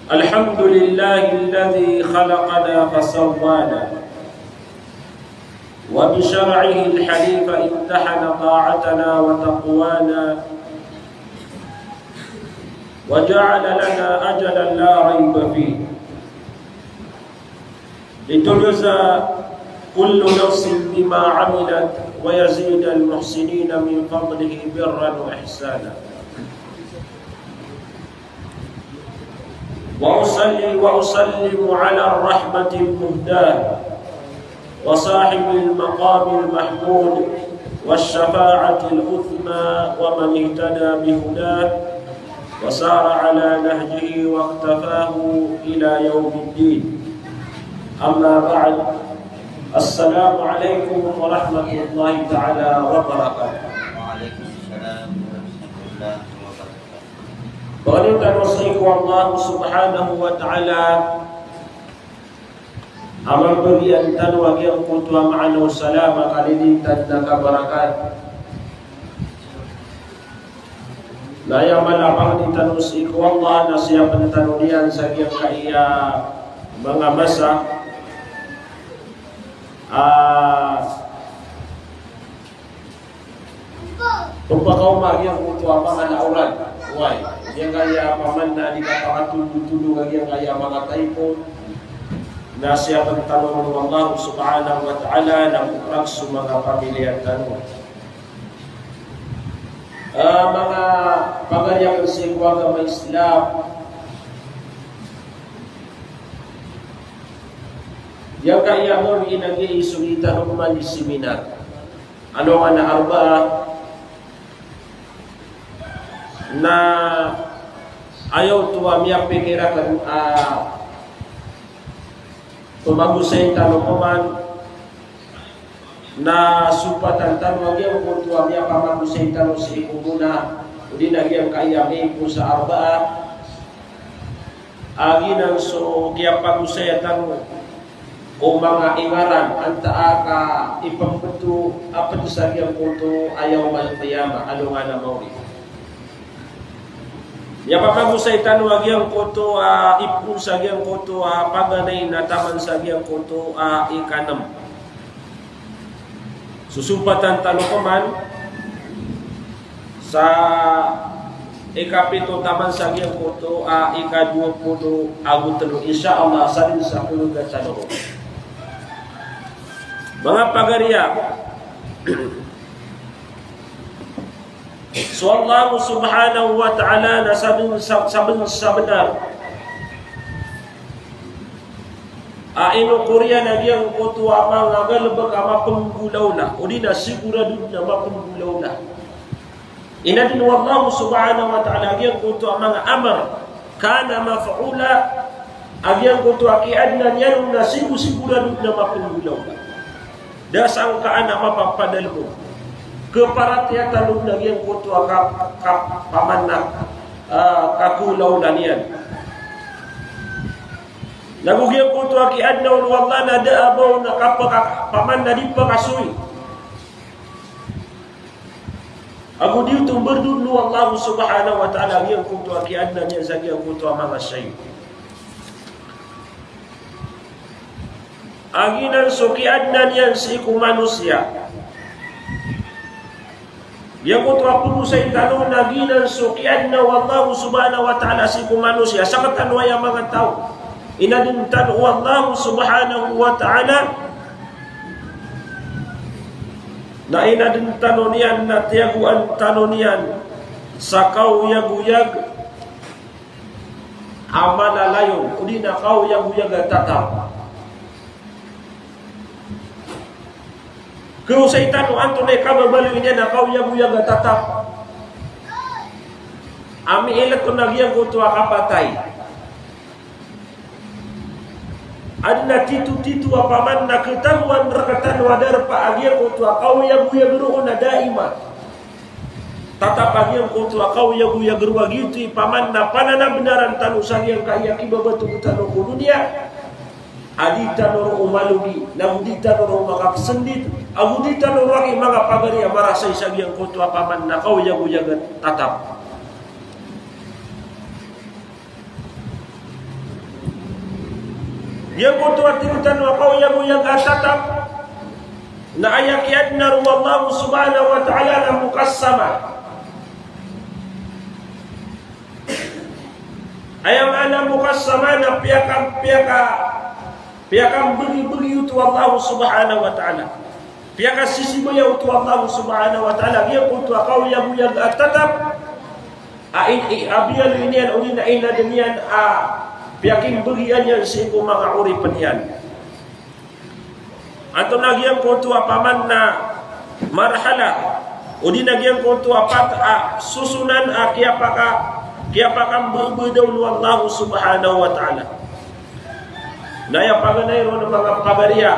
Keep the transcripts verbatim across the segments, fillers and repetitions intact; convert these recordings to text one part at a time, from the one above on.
الحمد لله الذي خلقنا فسوانا، وبشرعه الحنيف امتحن طاعتنا وتقوانا، وجعل لنا أجلا لا ريب فيه، لتجزى كل نفس بما عملت، ويزيد المحسنين من فضله برا وإحسانا. وأصلي وأسلم على الرحمة المهداة، وصاحب المقام المحمود، والشفاعة العظمى، ومن اهتدى بهداه، وسار على نهجه واقتفاه إلى يوم الدين. أما بعد، السلام عليكم ورحمة الله تعالى وبركاته. وعليكم السلام ورحمة الله وبركاته. Pangnin tano sii ko Allah Subhanahu wa Ta'ala a mambagian tano a giyangkoto a maana o salama, kalilintad na kabarakat. Na aya mala a pangnin tano sii ko Allah na siyapn tano niyan sa giyangkaya manga masa a pphakaoma giyangkoto a manga naoran. Oway, giyangkaya paman na di kapakatondotondog a giyangkaya manga taipon na siyapn tano ron o Allah Subhanahu wa Ta'ala na maprak so manga pamiliya tano. Ah, manga pagari akn sii ko agama Islam, giyangkaya mawri na giya isogi tano man i seminar. Alongan a Arbaa, na aya oto a miyapikir akn a pamagosay tano pman na sopatan tano a giyangkoto a miyapamagosay tano sii ko mona, odi na giyangkaya miyaipos a Arbaa, a giyanan so kiyapagosaya tano o manga ingaran antaa ka ipmbto a pd sa giyangkoto a Yawmal Qiyamah, alongan a mawri. Miyapamagosay tano a giyangkoto a ipon sa giyangkoto a paganay na taman sa giyangkoto a ikanm. Sosopatan tano pman sa ikapito taman sa giyangkoto a ikadowa polo ago tlo, insha Allah, sa dn sa pologa tano. Manga pagari akn, so Allah Subhanahu wa Ta'ala na sabn-, sab-, sabn-, sabnar a inokor iyan a giyangkoto a manga galbk a mapnggolawla, odi na sigorado dn a mapnggolawla. Inadn o Allah Subhanahu wa Ta'ala a giyangkoto a manga amr kana maf'ula, a giyangkoto a kiyaadna niyan on na sigo-, sigorado dn a mapnggolawla. Da sangkaan a mapapadalm on. Khaparatiyaya tano na giyangkoto a ka-, ka-, paman na, ah, kagolawlaan iyan. Nago giyangkoto a kiyaadna on o Allah na da a ba on a kapa-, ka-, paman na di pakasoy. Ago di oto mbardodn o Allah Subhanahu wa Ta'ala a giyangkoto a kiyaadna niyan sa giyangkoto a manga shayi. A giyanan so kiyaadna niyan sii ko manosiya. Giyangkoto a pagosay tano na giyanan so kiyaadna o Allah Subhanahu wa Ta'ala sii ko manosiya. Sktano aya manga taw Inadn tano o Allah subhanahu wa ta'ala, na inadn tano niyan, na tiyagoan tano niyan sa kaoyagoyag a malalayon, odi na kaoyagoyag a tatap. Khaosay tano antonaa i kababaloy niyan a kaoyagoyag a tatap. Ami ilay ko na giyangkoto a kapatay. Adn a titotito a paman na khatagoan rktano a darpa a giyangkoto a kaoyagoyag roo na daima. Tatap a giyangkoto a kaoyagoyag roo a giyoto i paman na pananabnaran tano sa giyangkaya kibabatog tano ko doniya. A di tano roo malogi, na go di tano roo makapsndit, a go di tano roo aki manga pagari a marasay sa giyangkoto a paman na kaoyagoyag a tatap. Giyangkoto a tig tano a kaoyagoyag a tatap, na aya kiyaadna roo o Allah subhanahu wa ta'ala na muqassama. Aya maana muqassama na piyaka, piyaka, piyakambgibgi oto o Allah subhanahu wa ta'ala. Piyakasisibaya oto o Allah subhanahu wa ta'ala giyangkoto a kaoyagoyag a tatap a in, i, a biyaloy niyan odi na inadn iyan a piyakimbgian iyan sii ko manga oripn iyan. Antonaa giyangkoto a paman na marhala, odi na giyangkoto a pat a sosonan a kiyapaka, kiyapakambgibgi on o Allah subhanahu wa ta'ala. Na aya paganay ron a manga pagari a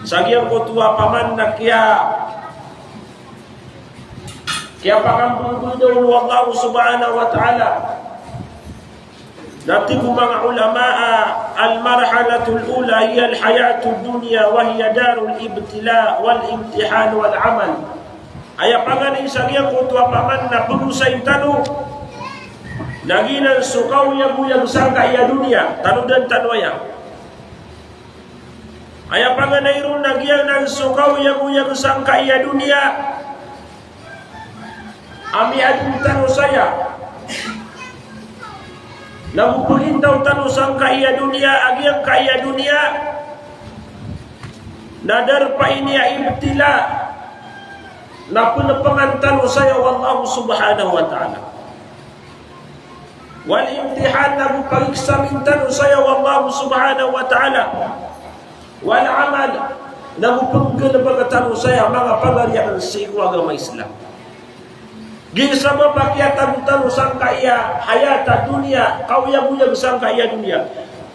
sa giyangkoto a paman na kiya, kiyapakambgibgi on o Allah subhanahu wa ta'ala. Na tig o manga ulama a, al-marhalatul ula hiya al-hayatud dunya wa hiya darul ibtila wal imtihan wal amal. Aya paganay sa giyangkoto a paman na pgosayn tano na giyanan so kaoyagoyag sangkaya doniya, tanodan tano aya. Aya paganay ron na giyanan so kaoyagoyag sangkaya doniya a miyadn tano saya, na go pgintaw tano sangkaya doniya a giyangkaya doniya na darpa ini a ibtila, na pnpngan tano saya o Allah subhanahu wa ta'ala. Wal imtihan, na go pageksamin tano saya o Allah subhanahu wa ta'ala. Wal amal, na go pnggalbk tano saya manga pagari akn sii ko agama Islam. Giya sabap a kiyatago tano sangkaya hayat a doniya, kaoyagoyag sangkaya doniya,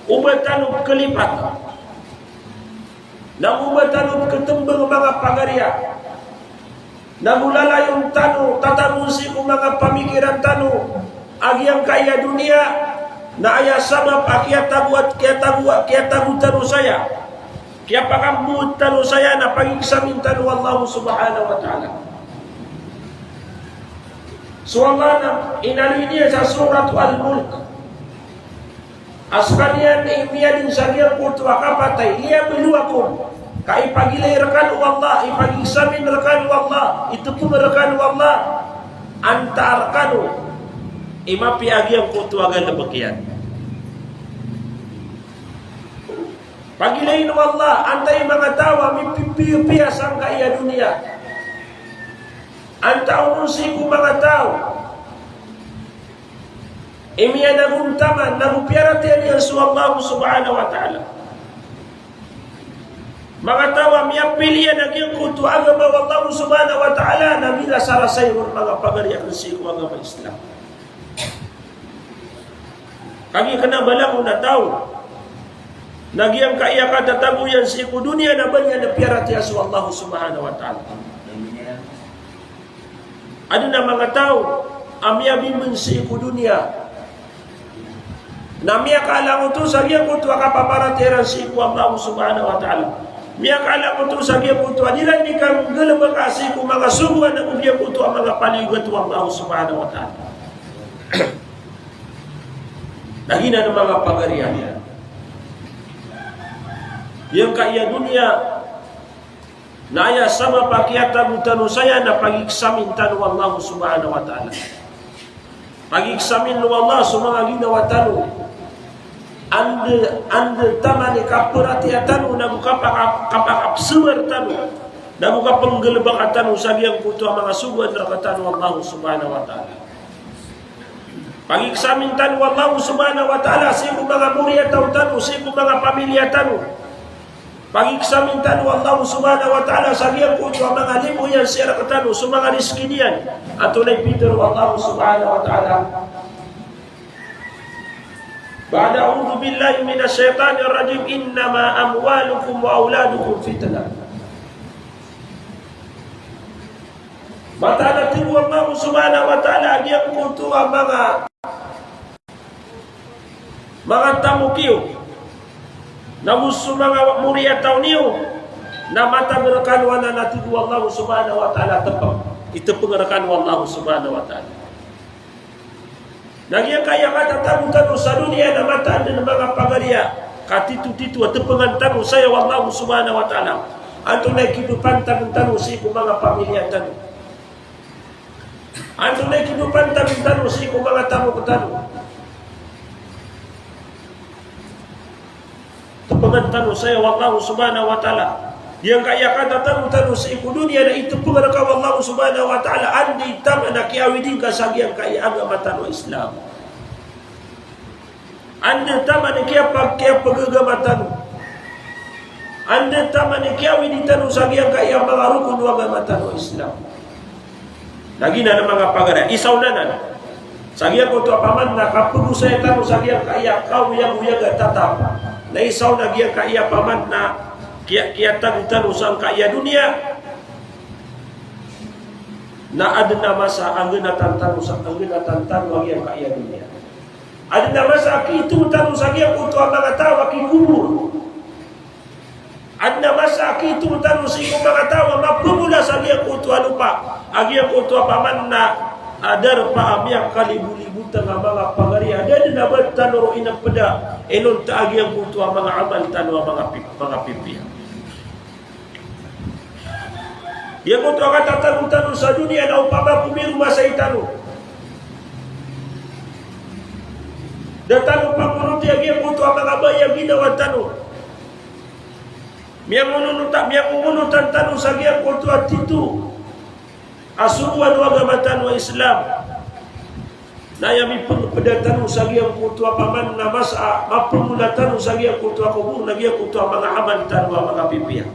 o ba tano pklipat. Na go ba tano pkhtmbng manga pagari a, na go lalayon tano, tatago sii ko manga pamikiran tano a giyangkaya doniya, na aya sabap a kiyatago, kiyatago, kiyatago tano saya, kiyapakambood tano saya na pageksamin tano o Allah subhanahu wa ta'ala. So Allah na inaloy niyan sa Surat Al-Mulk a skaniyan i miyadn sa giyangkoto a kapatay, liyabluwakum, ka ipagilay rkano o Allah, ipageksamin rkano o Allah, itpng rkano o Allah, antaa rkano i mapiya a giyangkoto a galbk iyan. Pagilayn o Allah antaa i manga taw a mipipiyapiya sangkaya doniya. Antaa on sii ko manga taw i miyanagontaman na go piyaratiyaya niyan so Allah subhanahu wa ta'ala. Manga taw a miyapiliya a giyangkoto a agama o Allah subhanahu wa ta'ala, na mirasarasay ron manga pagari akn sii ko agama Islam. Kagiya kna ba langon a taw na giyangkaya katatago iyan sii ko doniya na ba niyan a piyaratiyaya so Allah subhanahu wa ta'ala. Adn a manga taw a miyabimbn sii ko doniya na miyakalangoto sa giyangkoto a kapaparatiyaya iran sii ko Allah subhanahu wa ta'ala. Miyakalangoto sa giyangkoto a di iran di kanggalbka sii ko manga sogoan ago giyangkoto a manga paliyogat o Allah subhanahu wa ta'ala. Na giyanan manga pagari a, giyangkaya doniya na aya sabap a kiyatago tano saya na pageksamin tano o Allah subhanahu wa ta'ala. Pageksamin o Allah so manga ginawa tano. Anda, anda taman i kaparatiyayaa tano, nago kapaka-, kapakapsawar tano, nago kapnggalbka tano sa giyangkoto a manga sogoan rktano o Allah subhanahu wa ta'ala. Pagiksamin tano o Allah subhanahu wa ta'ala sii ko manga moriyataw tano, sii ko manga pamilya tano. Pagiksamin tano o Allah subhanahu wa ta'ala sa giyangkoto a manga limo iyan sii rktano, so manga rizki niyan. Antonaa i pitharo o Allah subhanahu wa ta'ala? Ba'da a'udhu billahi minash shaytanir rajim, "Innama amwalukum wa awladukum fitnah." Mataan a tig o Allah subhanahu wa ta'ala a giyangkoto a manga, manga tamok iyo, nago so manga moriyataw niyo, na mataan rkano anan a tig o Allah subhanahu wa ta'ala a tpng. Itpng rkano o Allah subhanahu wa ta'ala. Na giyangkaya katatago tano sa doniya na mataan dn, manga pagari, a katitotito a tpngan tano saya o Allah subhanahu wa ta'ala. Antonaa i kipphantagn tano sii ko manga pamilya tano? Antonaa i kipphantagn tano sii ko manga tamok tano? Tpngan tano saya o Allah subhanahu wa ta'ala. Giyangkaya katatago tano sii ko doniya na itpng rka o Allah subhanahu wa ta'ala, anda i taman a kiyawidi ngka sa giyangkaya agama tano a Islam. Anda taman i kiyapag-, kiyapagagama tano. Anda taman i kiyawidi tano sa giyangkaya manga rokon o agama tano a Islam. Na giyanan, manga pagari, isa on anan sa giyangkoto a paman na kapagosaya tano sa giyangkaya kaoyagoyag a tatap. Na isa on a giyangkaya paman na kiya-, kiyatago tano sangkaya doniya. Na adn a masa a nggnatan tano sa, a nggnatan tano a giyangkaya doniya. Adn a masa a kiitong tano sa giyangkoto a manga taw a kikobor. Adn a masa a kiitong tano sii ko manga taw a mapmola sa giyangkoto a lopa a giyangkoto a paman na, a darpa a miyakalibolibo tano, manga pagari, a da dn a ba tano ron inpda inonta a giyangkoto a manga amal tano a manga pi-, manga pipiya. Giyangkoto a katatago tano sa doniya na opama ko miromasay tano, da tano pangonoti a giyangkoto a manga baya ginawa tano. Miyangononota-, miyangongonotan tano sa giyangkoto a tito a sogoan o agama tano a Islam. Na aya mipngpda tano sa giyangkoto a paman na masa a mapmola tano sa giyangkoto a kobor na giyangkoto a manga amal tano a manga pipiya.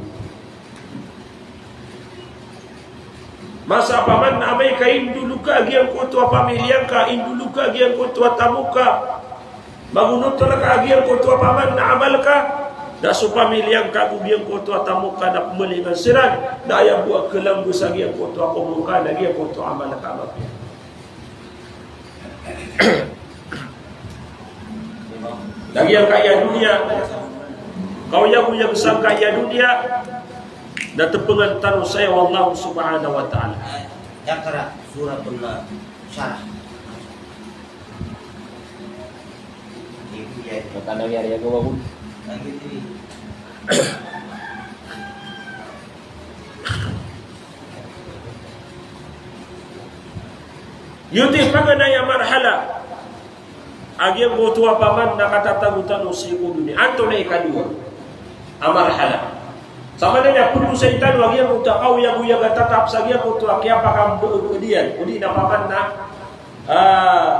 Masa a paman na amay ka indolog ka a giyangkoto a pamilya ngka, indolog ka a giyangkoto a tamok ka, magonot rka a giyangkoto a paman na amal ka, na so pamilya ngka ago giyangkoto a tamok ka na pmalingan siran, na aya bo a khalang bo sa giyangkoto a kobor ka na giyangkoto a amal ka a mapiya. Na giyangkaya doniya, kaoyagoyag sangkaya doniya, na tpngan tano saya o Allah subhanahu wa ta'ala. Iqra, Suratun Nasr. Mataan a miyariyaga wagon. Giyoto i paganay a marhala a giyangkoto a paman na katatago tano sii ko doniya. Antonaa i ikadowa a marhala? Sa maana niyan na pagosay tano a giyangkoto a kaoyagoyag a tatap sa giyangkoto a kiyapakambgd iyan, odi na paman na, ah,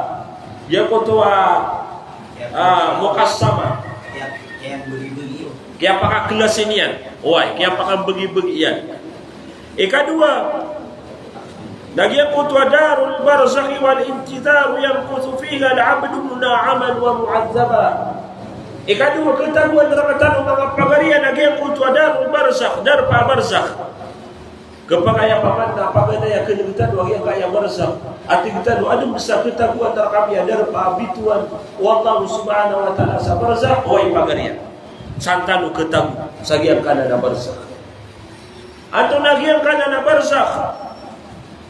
giyangkoto a, ah, muqassama. Kiyapakaklasi niyan. Oway, kiyapakambgibgi iyan. Ikadowa, na giyangkoto a darul barzakh wal intidhar yamkuthu fiha al-'abdu mun'aman wa mu'adhdhaba. Ikadowa, khatagoan rktano manga pagari na giyangkoto a darul barzakh, darpa a barzakh. Khapakay a paman na paganay a khneg tano a giyangkaya barzakh. A tig tano, adn bs a khatagoan rkami a darpa a bitowan o Allah subhanahu wa ta'ala sa barzakh, oway pagari. San tano khatago sa giyangkanan a barzakh? Antonaa giyangkanan a barzakh?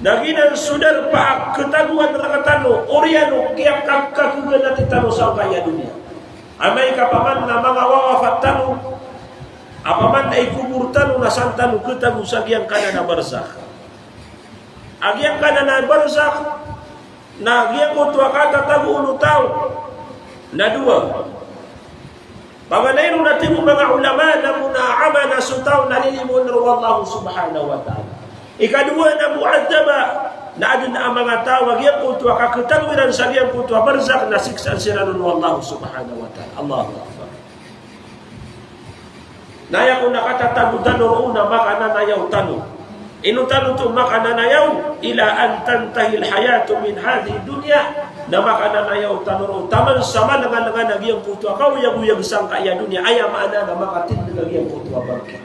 Na giyanan so darpa a khatagoan rktano, oriyan o kiyakakhaganati tano sangkaya doniya. Amay ka paman na manga wawafat tano, a paman na ikobor tano na san tano khatago sa giyangkanan a barzakh? A giyangkanan a barzakh, na giyangkoto a katatago on o taw na dowa. Paganay ron na tig o manga ulama na mona a amana so taw na lilimoon ron o Allah subhanahu wa ta'ala. Ikadowa na mu'adhaba, na adn a manga taw a giyangkoto a kakatago iran sa giyangkoto a barzakh na siksaan siran o Allah subhanahu wa ta'ala. Allahu Akbar. Na aya kon a katatago tano roo na makananayaw tano. Ino tano oto makananayaw? Ila an tantahil hayatu min hadhihi dunya. Na makananayaw tano roo taman sa malengalengan a giyangkoto a kaoyagoyag sangkaya doniya. Aya maana na makatindg a giyangkoto a bangkit.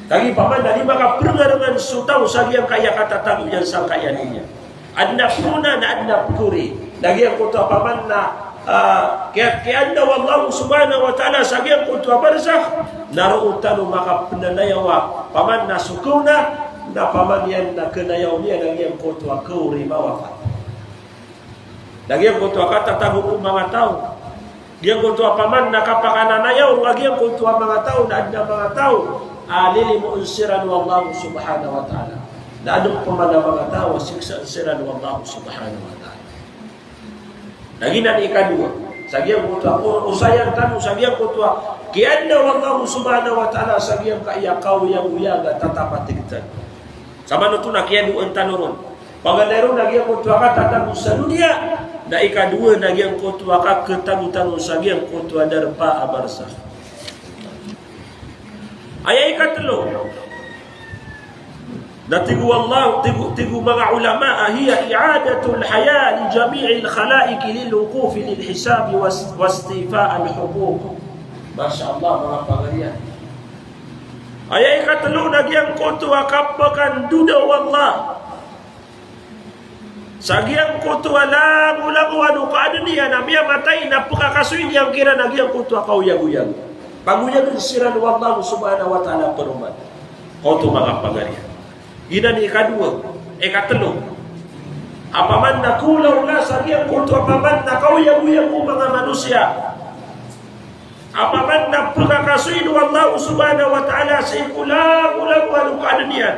Kagiya paman na di makaperengarengan so taw sa giyangkaya katatago iyan sangkaya doniya. Adn a pekona, na adn a pekori. Na giyangkoto a paman na, ah, kiya-, kiyaadna o Allah subhanahu wa ta'ala sa giyangkoto a barzakh, na roo tano makapenanayawa paman na so kona, na paman iyan na kenayaw niyan a giyangkoto a kaori mawafat. Na giyangkoto a katatago o manga taw. Giyangkoto a paman na kapakananayaw a giyangkoto a manga taw, na adn a manga taw a lilimoon siran o Allah subhanahu wa ta'ala. Na adn paman a manga taw a siksaan siran o Allah subhanahu wa ta'ala. Na giyanan i ikadowa sa giyangkoto a o-, osayan tano sa giyangkoto a kiyaadna o Allah subhanahu wa ta'ala sa giyangkaya kaoyagoyag a tatapatig tano. Samanoto na kiyadoan tano ron. Paganay ron na giyangkoto a katatago sa doniya, na ikadowa na giyangkoto a kakatago tano sa giyangkoto a darpa a barzakh. Aya ikatelo, na tig o Allah, tig o, tig o manga ulama a hiya i'adatul haya li jami'il khalaiq lil wuqufi lil hisabi was-, wastifa al huquq. Masha Allah, manga pagariya. Aya ikatelo na giyangkoto a kapekandoda o Allah sa giyangkoto a langolangon o kaadn iyan a miyamatay na pekakasoy niyan kiran a giyangkoto a kaoyagoyag. Pagoyagn siran o Allah subhanahu wa ta'ala paroman. Oto manga pagariya. Giyanan i ikadowa, ikatelo. Apaman na kolaola sa giyangkoto a paman na kaoyagoyag o manga manosiya. Apaman na pekakasoy o Allah subhanahu wa ta'ala sii ko langolangon o kaadn iyan.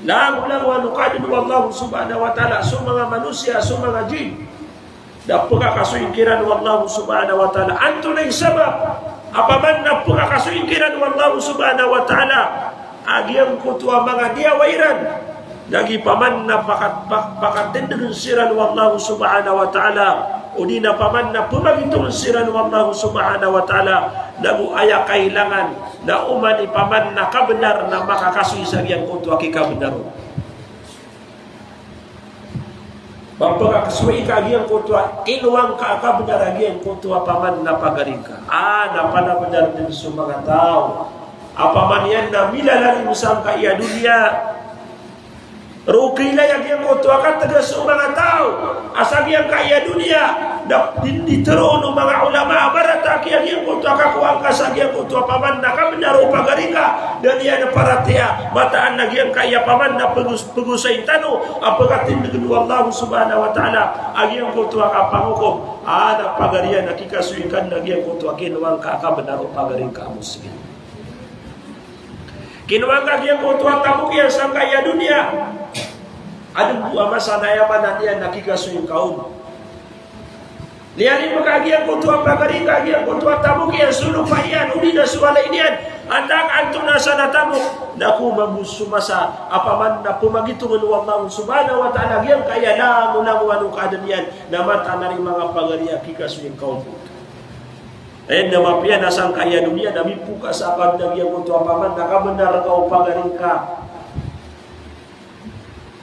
Langolangon o kaadn o Allah subhanahu wa ta'ala so manga manosiya, so manga jinn. Na pekakasoy kiran o Allah subhanahu wa ta'ala. Antonaa i sabap? Apaman na pekakasoy kiran o Allah subhanahu wa ta'ala a giyangkoto a manga diyawa iran. Lagid paman na pakat-, pak-, pakatindgn siran o Allah subhanahu wa ta'ala. O di na paman na pemagitongn siran o Allah subhanahu wa ta'ala. Nago aya kailangan na oman i paman na kabnar na makakasoy sa giyangkoto a kikabnar on. Ba pekakasoy ka a giyangkoto a kinowa ngka a kabnar a giyangkoto a paman na pagari ngka. A, na panabnar dn so manga taw. Apaman iyan na milalalim sangkaya doniya. Roo kailay a giyangkoto a kategas o manga taw a sa giyangkaya doniya. Na di, di tharoon o manga ulama a marata ki a giyangkoto a kakowa ngka sa giyangkoto a paman na kabnar o pagari ngka. Da niyan paratiyaya, mataan a giyangkaya paman na pegos-, pegosayn tano a pekatindgn o Allah subhanahu wa ta'ala a giyangkoto a kapangokom. A, na pagari iyan a kikasoy ngka na giyangkoto a kinowa ngka a kabnar o pagari ngka a muslim. Kinowa ngka giyangkoto a tamok iyan sangkaya doniya. Adn bo a masa na aya maana niyan na kikasoy ngka on. Liyalimo ka giyangkoto a pagari ngka, giyangkoto a tamok iyan, so lopa iyan, odi na so walay niyan. Antaa, antonaa san a tamok? Na ko mambo so masa a paman na pemagitongn o Allah subhanahu wa ta'ala giyangkaya langolangon o kaadn iyan, na mataan a ri manga pagari a kikasoy ngka on. Aya na mapiya na sangkaya doniya na mipokas a kabnar giyangkoto a paman na kabnar ka o pagari ngka.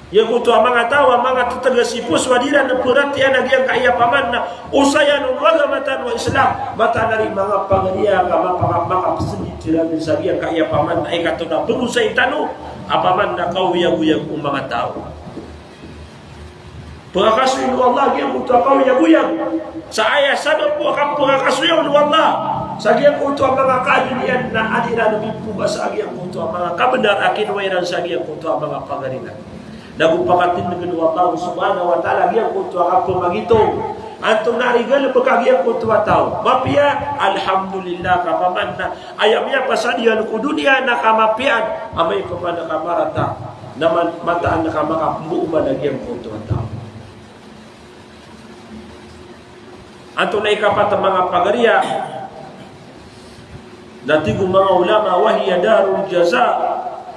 Giyangkoto a manga taw a manga tetegas i poso a di ran peratiyayaan a giyangkaya paman na osayan o agama tano a Islam. Mataan a ri manga pagari a ka mapaka-, makapesendit iran sa giyangkaya paman na ikatlo na pegosayn tano a paman na kaoyagoyag o manga taw. Pekakasoy o Allah giyangkoto a kaoyagoyag. Sa aya sabap o kapekakasoyan o Allah sa giyangkoto a manga kaadn iyan na an iran mipokas a giyangkoto a manga kabnar a kinowa iran sa giyangkoto a manga pagari iran. Nago pakatindgn o Allah subhanahu wa ta'ala giyangkoto a kapemagitong. Antonaa i galbk a giyangkoto a taw? Mapiya, alhamdulillah, ka paman na aya miyapasad iyan ko doniya na kamapiyaan, amay paman ka marata. Na man-, mataan ka makapembooman a giyangkoto a taw. Antonaa i kapat a manga pagari a Na tig o manga ulama, wa hiya darul jaza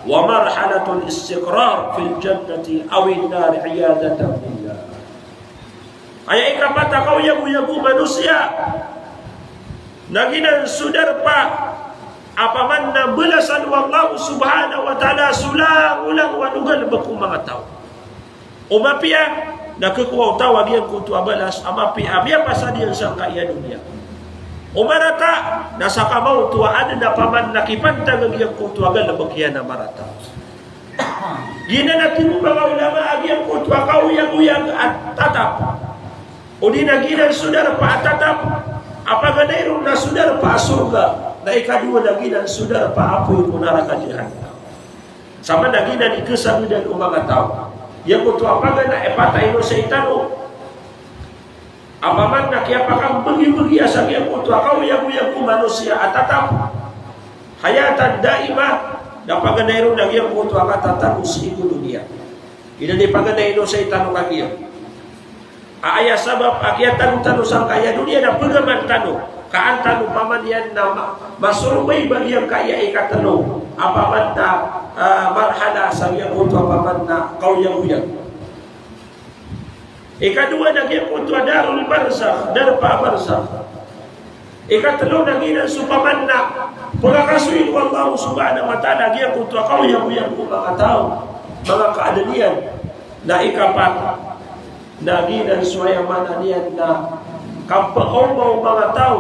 wa marhalatul istiqrar fil jannati awin nar iyadatan billah. Aya ikapat a kaoyagoyag o manosiya na giyanan so darpa a paman na balasan o Allah subhanahu wa ta'ala so langolangowan o galbk o manga taw. O mapiya na khakowa o taw a giyangkoto a balas a mapiya a miyapasad iyan sangkai a doniya. O marata na sa kamaoto a adn a paman na kipantag a giyangkoto a galbk iyan a marata. Giyanan a tig o manga ulama a giyangkoto a kaoyagoyag a tatap, odi na giyanan so darpa a tatap a paganay ron na so darpa a sorga, na ikadowa na giyanan so darpa a apoy ko naraka jahannam. Saman a giyanan i khasagdan o manga taw. Giyangkoto a paganay a ipatay o shaytan o a paman na kiyapakambgibgiya sa giyangkoto a kaoyagoyag o manosiya a tatap, hayatan daima, na paganay ron na giyangkoto a katatago sii ko doniya. Giyanan i paganay o shaytan o kagiya a aya sabap a kiyatago tano sangkai a doniya na pgaman tano, ka an tano paman iyan na ma-, masorobay ba giyangkai a ikatlo a paman na, ah, marhala sa giyangkoto a paman na kaoyagoyag. Ikadowa na giyangkoto a darul barzakh, darpa a barzakh. Ikatlo na giyanan so paman na pkakasoy o Allah subhanahu wa ta'ala giyangkoto a kaoyagoyag o manga taw, manga kaadn iyan. Na ikapat na giyanan so aya maana niyan na kapakaoma o manga taw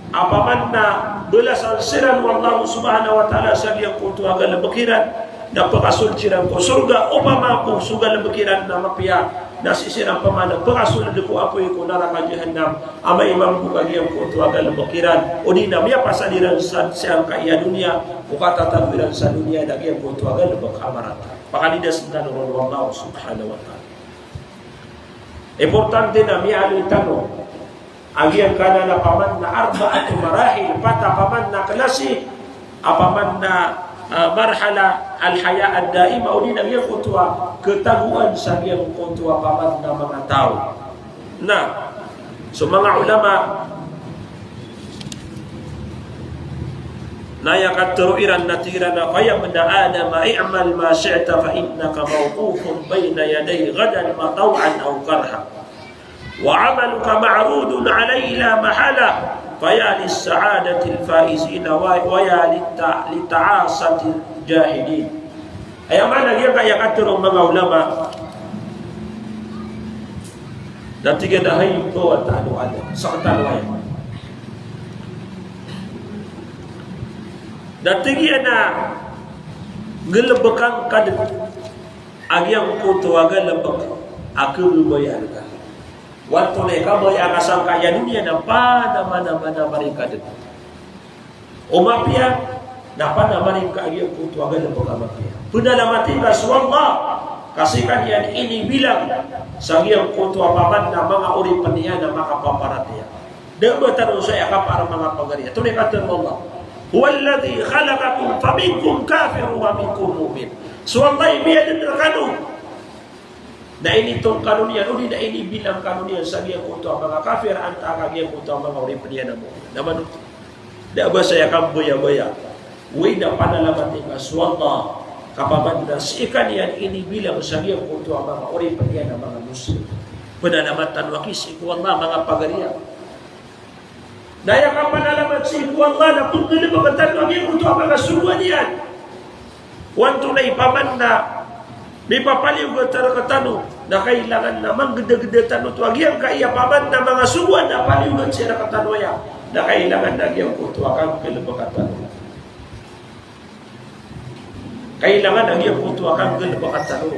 a paman na balasan siran o Allah subhanahu wa ta'ala sa giyangkoto a galbk iran, na pkasold siran ko sorga, opama ko so galbk iran na mapiya, na sii siran paman na pkasold ko apoy ko naraka jahannam, amay mambo ka giyangkoto a galbk iran, odi na miyapasad iran sa, sangkai a doniya, o katatago iran sa doniya na giyangkoto a galbk a marata. Pakalidasn tano ron o Allah subhanahu wa ta'ala. Importante na miyaaloy tano a giyangkanan a paman na arba'atu marahil, pat a paman na klasi a paman na, ah, marhala al-haya ad-daima, odi na giyangkoto a khatagoan sa giyangkoto a paman na manga taw. Na so manga ulama na aya katharo iran na tig iran a, "Fa ya ibna Adam, i'mal ma shi'ta fa innaka mawqufun bayna yaday ghadan mataw'an aw karha. Wa amaluka ma'rudun alayhi la mahala. Fa ya lis-sa'adatil faizina wa, wa ya lit-, lit-ta'asatil jahilin." Aya maana giyangkaya katharo o manga ulama. Na tig iyan a hay mbawataan o Adam, sktano aya. Na tig iyan a nggalbkan ka dn a giyangkoto a galbk a khababayaan ka. Antonaa i kabaya ka sangkaya doniya na panamanamanaman ka dn. O mapiya, na panamarin ka a giyangkoto a galbk a mapiya. Panalamati ka so Allah, ka skaniyan inibilang sa giyangkoto a paman na manga oripn iyan a makapaparatiyaya. Da a ba tano saya kapaar a manga pagari. Antonaa i katharo o Allah? "Huwalladhi khalaqakum faminkum kafirun wa minkum mu'min." So Allah i miyadn rkano. Na initong kano niyan, odi na inibilang kano niyan sa giyangkoto a manga kafir, antaa ka giyangkoto a manga oripn iyan a mu'min. Na mano, da a ba saya kambayabaya. Oway, na panalamati ka so Allah, ka paman na skaniyan inibilang sa giyangkoto a manga oripn iyan a manga Muslim. Panalamatan tano aki sii ko Allah, manga pagari. Na aya kapanalamat sii ko Allah na pnggalbkn tano a giyangkoto a manga sogoan iyan. O antonaa i paman na mipapaliyogat rktano, na kailangan na manggdagda tano oto a giyangkaya paman na manga sogoan a paliyogat sii rktano aya, na kailangan na giyangkoto a kanggalbkn tano. Kailangan a giyangkoto a kanggalbkn tano.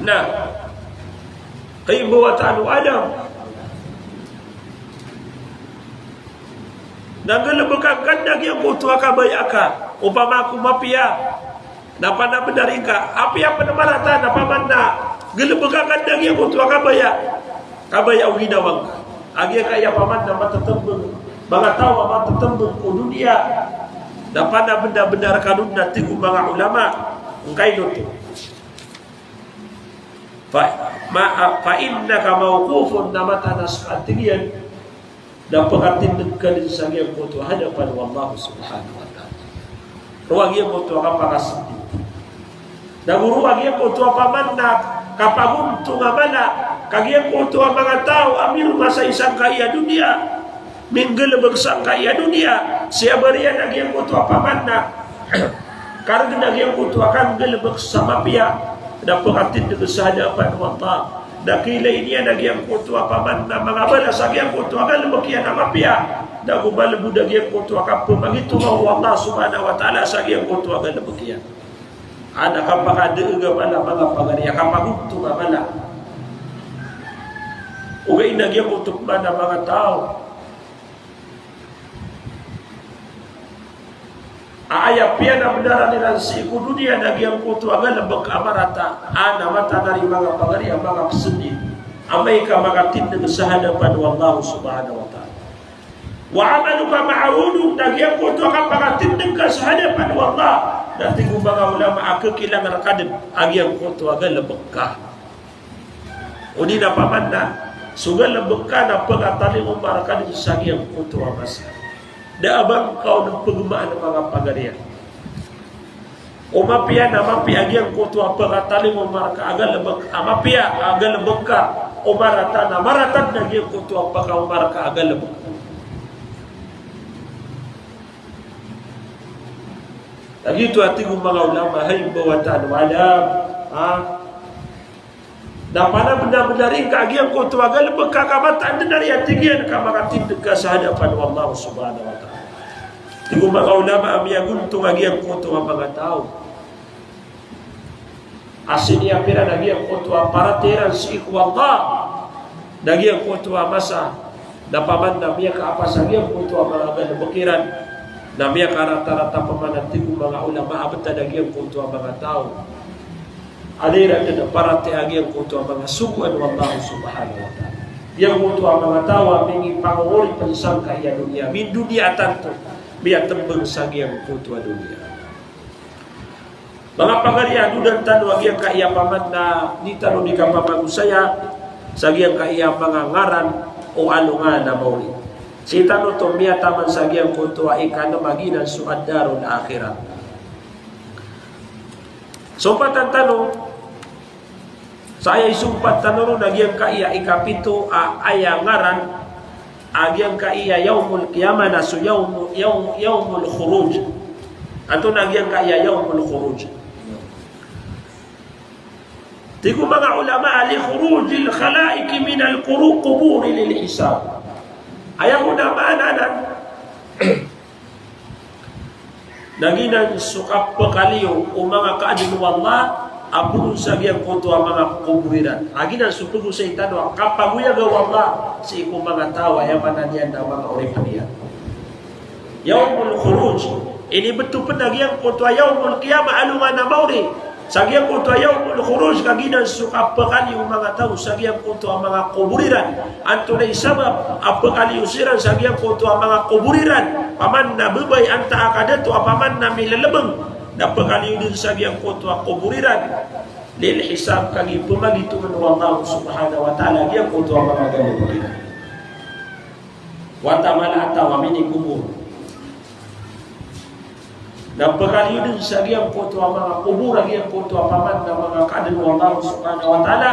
Na kay mbawataan o Adam, na nggalbkn ka dn a giyangkoto a kabaya ka, opama ko mapiya, na panabnar ingka, apiya pn marata, na paman na nggalbkn ka dn a giyangkoto a kabaya. Kabaya o ginawa ngka. A giyangkaya paman na mathtmbng, manga taw a mathtmbng ko doniya, na panabnar-bnar ka dn, na tig o manga ulama, ngkaino oto. Fa, ma, a, fa innaka mawqufun, na mataan a ska, tig iyan, Na pkatindg ka dn sa giyangkoto a hadapan o Allah subhanahu wa ta'ala. Roo a giyangkoto a kapakasndit. Na go roo a giyangkoto a paman na kapagontong a mala, ka giyangkoto a manga taw a mironga sa sangkai a doniya, minggalbk sangkai a doniya, sii a bariyan a giyangkoto a paman na kargn a giyangkoto a kanggalbk sa mapiya, na pkatindg sa hadapan o Allah. Na kiilay niyan a giyangkoto a paman na manga balas a giyangkoto a galbk iyan a mapiya, na go malbod a giyangkoto a kapmangitong o Allah subhanahu wa ta'ala sa giyangkoto a galbk iyan. Adn a kapakadg a mala, manga pagari, a kapagontong a mala. Ogaid na giyangkoto pman a manga taw a aya piyanabnaran iran sii ko doniya na giyangkoto a galbk a marata, a na mataan ari, manga pagari, a manga psndit, amay ka makatindg sa hadapan o Allah subhanahu wa ta'ala. Wa amaluka ma'rudun, na giyangkoto a kapakatindg ka sa hadapan o Allah, na tig o manga ulama a khakilang rka dn a giyangkoto a galbk ka. Odi na paman na so galbk ka na pkatalingoma rka dn sa giyangkoto a masa. Da a ba ngka on pgmaan, manga pagari. O mapiya na mapiya a giyangkoto a pkatalingoma rka a galbk, a mapiya a galbk ka. O marata na marata dn a giyangkoto a pkaoma rka a galbk. Lagid oto a tig o manga ulama, hay mbawataan o Adam, ha? Na panabnabnari ngka a giyangkoto a galbk ka, ka mataan dn ari a tig iyan ka makatindg ka sa hadapan o Allah subhanahu wa ta'ala. Tig o manga ulama a miyagontong a giyangkoto a manga taw a siniyapiran a giyangkoto a paratiyaya iran sii ko Allah, na giyangkoto a masa, na paman na miyakaapas a giyangkoto a manga galbk iran, na miyakaratarata paman a tig o manga ulama a btad a giyangkoto a manga taw a da iran dn paratiyaya a giyangkoto a manga sogoan o Allah subhanahu wa ta'ala. Giyangkoto a manga taw a mingipangoripn sangkai a doniya, mindoniya tanto, miyatmbang sa giyangkoto a doniya. Manga pagari, a dodan tano a giyangkaya paman na di tano di kapamagosaya sa giyangkaya manga ngaran o alongan a maori. Sii tano oto miyataman sa giyangkoto a ikanm a giyanan so ad-darul akhirah. Sompatan tano sa aya isompat tano ron a giyangkaya ikapito a aya ngaran a giyangkaya yawmul qiyamah na so yawmu-, yawm-, yawmul khuruj. Antonaa giyangkaya yawmul khuruj? Tig o manga ulama, li khurujil khalaiqi minal quru-, quburi lil hisab. Aya kon a maana nan, na giyanan so kapkaliyo o manga kaadn o Allah a phoon sa giyangkoto a manga kobor iran. A giyanan so pagosay tano a kapagoyaga o Allah sii ko manga taw a aya maana niyan na manga oripn iyan. Yawmul khuruj. Inibto pn a giyangkoto a yawmul qiyamah, alongan a maori, sa giyangkoto a yawmul khuruj, ka giyanan so kapkaliyo o manga taw sa giyangkoto a manga kobor iran. Antonaa i sabap a pkaliyo siran sa giyangkoto a manga kobor iran? Paman na babay antaa ka dato a paman na milelebeng, na pkaliyo dn sa giyangkoto a kobor iran. Lil hisab, kagiya pmagitongan o Allah subhanahu wa ta'ala giyangkoto a manga galbk iran. Wata mala a taw a minikobor. Na pkaliyo dn sa giyangkoto a manga kobor a giyangkoto a paman na manga kaadn o Allah subhanahu wa ta'ala,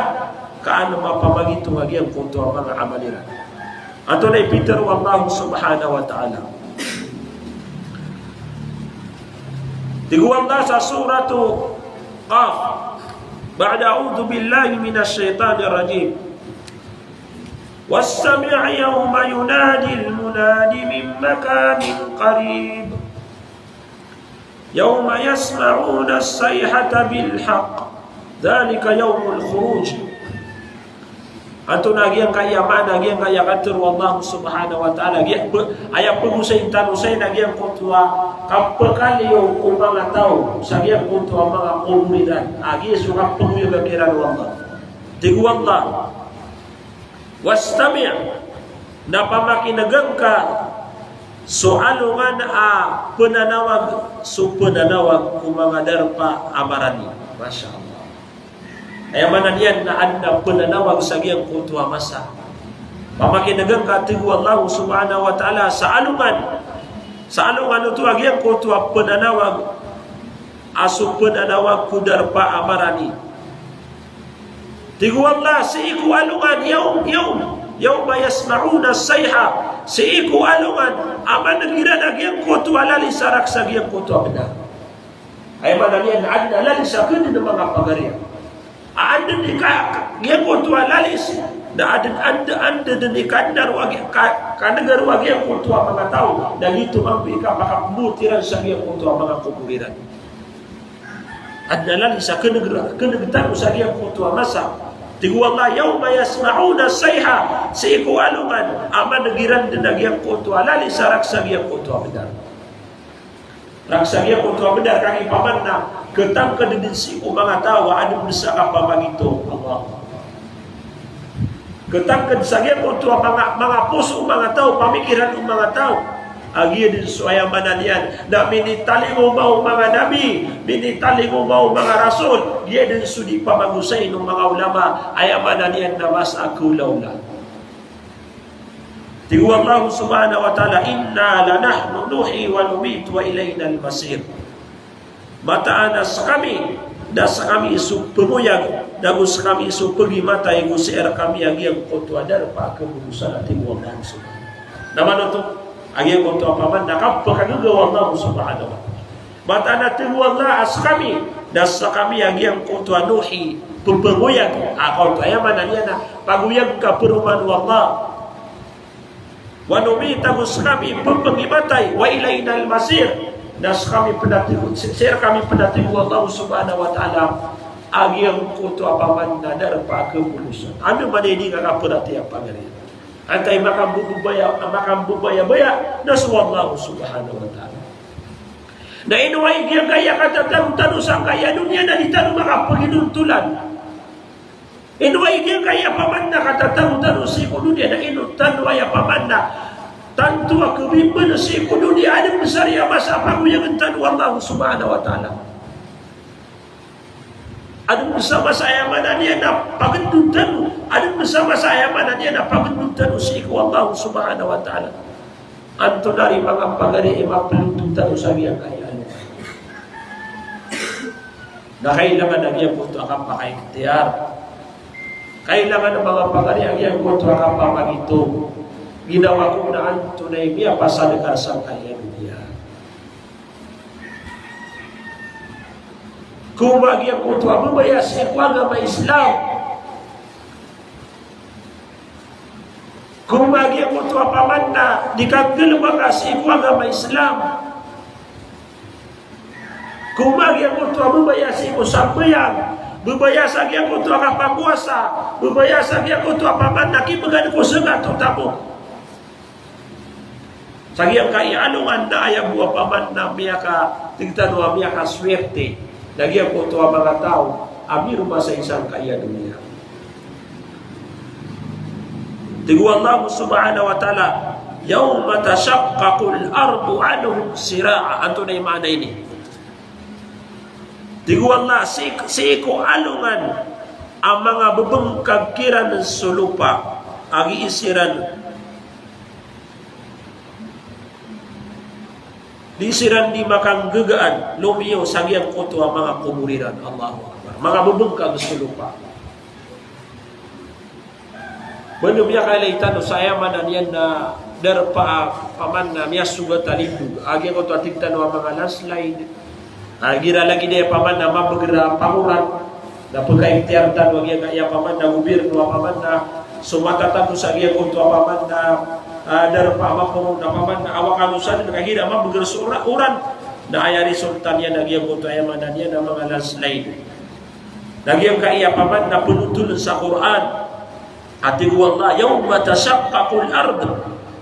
ka an mapamagitong a giyangkoto a manga amal iran. Antonaa i pitharo o Allah subhanahu wa ta'ala? Tig o Allah sa Suratu Qaf, ba'da a'udhu billahi minash shaytanir rajim. Wasmi' yawma yunadil munadi min makanin qarib. Yawma yasma'unas sayhata bil haqq. Dhalika yawmul khuruj. Antonaa giyangkaya maana, giyangkaya katharo o Allah subhanahu wa ta'ala, giya pe-, aya pagosay tano saya na giyangkoto a kapkaliyo o manga taw sa giyangkoto a manga kobor iran. A giya so kapkaliyo kiran o Allah. Tig o Allah, "Wastami'," na pamakinega ngka so alongan a pnanawag, so pnanawag o manga darpa a marani. Masha Allah. Aya maana niyan na adn a pnanawag sa giyangkoto a masa. Pamakinegn ka, tig o Allah subhanahu wa ta'ala, sa alongan. Sa alongan oto a giyangkoto a pnanawag a so pnanawag ko darpa a marani. Tig o Allah, sii ko alongan, yawm, yawm, yawma yasma'una as-sayha. Sii ko alongan a maneg iran a giyangkoto a lalis a rakhs a giyangkoto a bnar. Aya maana niyan na adn a lalis a kdn a manga pagari. A anda dn i ka, giyangkoto a lalis, na adn, anda, anda dn i kaneg a roo a giya, ka, kaneg a roo a giyangkoto a manga taw, na giyoto mambo i kapakapmbowat iran sa giyangkoto a manga kobor iran. Adn a lalis a kaneg ra, kaneg tano sa giyangkoto a masa. Tig o Allah, yawma yasma'una as-sayha, sii ko alongan a maneg iran dn a giyangkoto a lalis a rakhs a giyangkoto a bnar. Rakhs a giyangkoto a bnar, kagiya paman na ktangkd dn sii ko manga taw a adn dn sa kapamangitong. Allah. Ktangkd sa giyangkoto a manga, manga poso o manga taw, pamikiran o manga taw. A giya dn so, aya maana niyan na minitalingoma o manga nabi, minitalingoma o manga rasul, giya dn so di pamagosayn o manga ulama, aya maana niyan na masa a kaolaola. Tig o Allah subhanahu wa ta'ala, "Inna lanahnu nuhyi wa numitu wa ilaynal masir." Mataan a skami, na skami so pngoyag, nago skami so pgimatay, go sii rkami a giyangkoto a darpa a kabolosan, a tig o Allah subhanahu. Na mano oto? A giyangkoto a paman na kapakagaga o Allah subhanahu wa ta'ala. Mataan a tig o Allah a skami, na skami a giyangkoto a nuhyi, pphangoyag, a koto, aya maana niyan na pagoyag ka paroman o Allah. Wa numitu, ago skami pphangimatay, wa ilaynal masir, na skami pn a tig o, sii, sii rkami pn a tig o Allah subhanahu wa ta'ala a giyangkoto a paman na darpa a kabolosan. Anda man ini nga kaparatiyaya a pagari? Antaa i makambobobaya, makambobaya-baya na so Allah subhanahu wa ta'ala. Na ino i giyangkaya katatago tano sangkaya doniya na di tano makapaginontolan? Ino i giyangkaya paman na katatago tano sii ko doniya na ino tano aya paman na tanto a kabimban sii ko doniya, adn bsar a masa a pagoyagn tano o Allah subhanahu wa ta'ala? Adn bsar a masa, aya maana niyan na pagndod tano, adn bsar a masa, aya maana niyan na pagndod tano sii ko Allah subhanahu wa ta'ala? Antonaa i manga pagari i maplndod tano sa giyangkaya? Na kailangan a giyangkoto a kapakaikhtiyar. Kailangan a manga pagari a giyangkoto a kapamangitong. Ginawa ko na antonaa i miyapasad ka sangkaya doniya. Koma giyangkoto a babaya sii ko agama Islam. Koma giyangkoto a paman na di kanggalbka sii ko agama Islam. Koma giyangkoto a babaya sii ko sambayang, babaya sa giyangkoto a kapakowasa, babaya sa giyangkoto a paman na kibgan ko zakat o tamok. Sa giyangkai a alongan na aya bo a paman na miyaka, tig tano a miyakaswerte na giyangkoto a manga taw a miroma sa sangkaya doniya. Tig o Allah subhanahu wa ta'ala, "Yawma tashaqqaqul ardu anhum sira'an." Antonaa i maana ini? Tig o Allah, sii, sii ko alongan a manga bbngkag kiran so lopa, a gii siran, di siran di makanggagaan lomiyo sa giyangkoto a manga kobor iran. Allahu Akbar. Manga bbngkag so lopa. Bano miyakailay tano sa aya maana niyan na darpa a paman na miyasogat a lindog. A giyangkoto a tig tano a manga landslide. A igira lagid aya paman na mabgr a pangoran. Na pkhaikhtiyar tano a giyangkaya paman na gobirno a paman na so matatago sa giyangkoto a paman na, ah, darpa a mapangoran a paman na awakano sa dn kagira mabgr so ora-, oran. Na aya resulta niyan a giyangkoto aya maana niyan na manga landslide. Na giyangkaya paman na pnotoln sa Qur'an. A tig o Allah, "Yawma tashaqqaqul ard."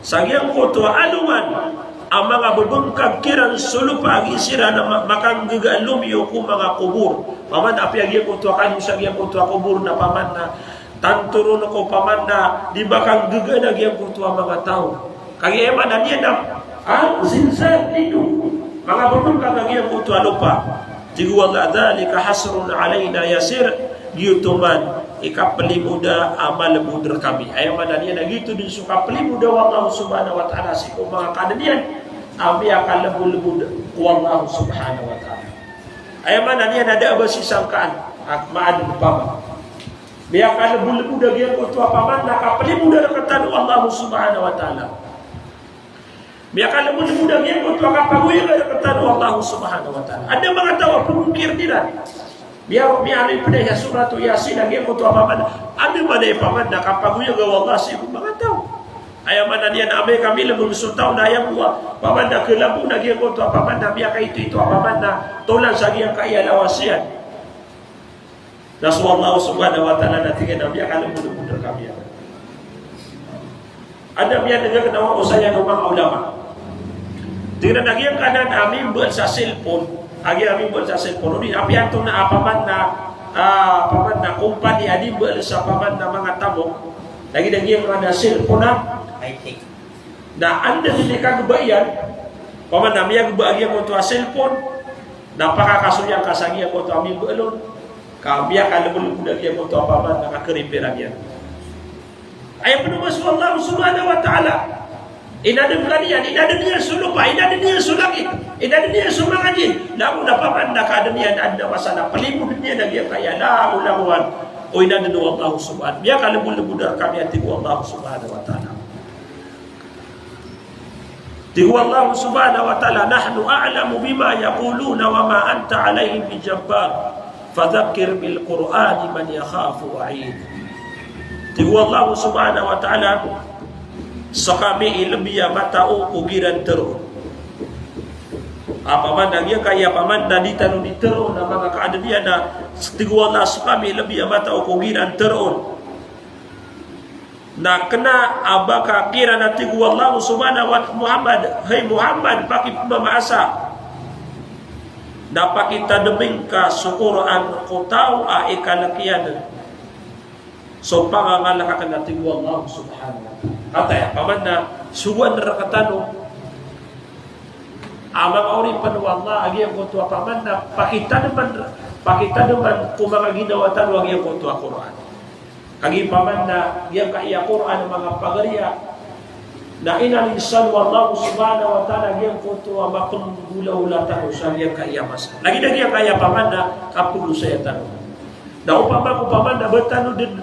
Sa giyangkoto a alongan a manga bbngkag kiran so lopa a gii siran a ma-, makanggagaan lomiyo ko manga kobor. Paman apiya giyangkoto a kano sa giyangkoto a kobor na paman na tanto ron ko paman na di makanggagaan a giyangkoto a manga taw. Kagiya aya maana niyan na, ah, zilzal, lindog. Manga bbngkag a giyangkoto a lopa. Tig o Allah, "Dhalika hasrun alayna yasir." Giyoto man Ikaplimoda a malbod rkami. Aya maana niyan na giyoto dn so kaplimoda o Allah subhanahu wa ta'ala sii ko manga kaadn iyan a miyakalbolbod o Allah subhanahu wa ta'ala. Aya maana niyan na da a ba sisangkaan a maadn paman. Miyakalbolbod a giyangkoto a paman na kaplimoda rktano o Allah subhanahu wa ta'ala. Miyakalbolbod a giyangkoto a kapagoyaga rktano o Allah subhanahu wa ta'ala. Adn a manga taw a pmongkir iran. Miya, miyaaloy pn iyan sa Suratu Yasin a giyangkoto a paman. Adn a maana i paman na kapagoyaga o Allah sii ko manga taw. Aya maana niyan na amay ka milbng so taw na aya bo a paman na kalbon a giyangkoto a paman na miyakaitoito a paman na tolan sa giyangkaya lawas iyan. Na so Allah subhanahu wa ta'ala na tig iyan a miyakalbolbod rkami. Adn a miyan'g akn a osayan o manga ulama. Tig iran a giyangkanan a mimbal sa cellphone, a giya mimbal sa cellphone, odi na apiya antonaa a paman na, a, paman na kompani a di mbal sa paman na manga tamok, lagid a giyangkanan a cellphone a high-tech. Na anda dn i kagba iyan, paman na miyagba a giyangkoto a cellphone, na pakakasoyan ka sa giyangkoto a mimbal on, ka miyakalbolbod a giyangkoto a paman na kakripiran iyan. Aya pn o ba so Allah subhanahu wa ta'ala. Inadn ka niyan, inadn iyan so lopa, inadn iyan so langit, inadn iyan so manga jinn. Langon a paman na kaadn iyan, adn a masa na plimodan iyan a giyangkaya langolangowan o inadn o Allah subhanahu. Miyakalbolbod rkami a tig o Allah subhanahu wa ta'ala. Tig o Allah subhanahu wa ta'ala, "Nahnu a'lamu bima yaquluna wa ma anta 'alaihim bijabbar, fadhakkir bil Qur'ani man yakhafu wa'id." Tig o Allah subhanahu wa ta'ala, "Skami i lbi a matao ko giran tharoon." A paman na giyangkaya paman na di tano di tharoon a manga kaadn iyan na, tig o Allah, "Skami i lbi a matao ko giran tharoon." Na kna a ba ka kiran a tig o Allah subhanahu wa ta'ala, Muhammad, hay Muhammad, pakipmamaasa. Na pakitadmin ka so Qur'an ko taw a ikalk iyan so pangangalk akn a tig o Allah subhanahu wa ta'ala. Kataya, paman na sogoan rktano a manga oripn o Allah a giyangkoto a paman na pakitadman, pakitadman ko manga ginawa tano a giyangkoto a Qur'an. Kagiya paman na giyangkaya Qur'an a manga pagariya na inalin san o Allah subhanahu wa ta'ala giyangkoto a mapnggolawla tano sa giyangkaya masa. Lagid a giyangkaya paman na kapagosaya tano. Na opama ko paman na ba tano dn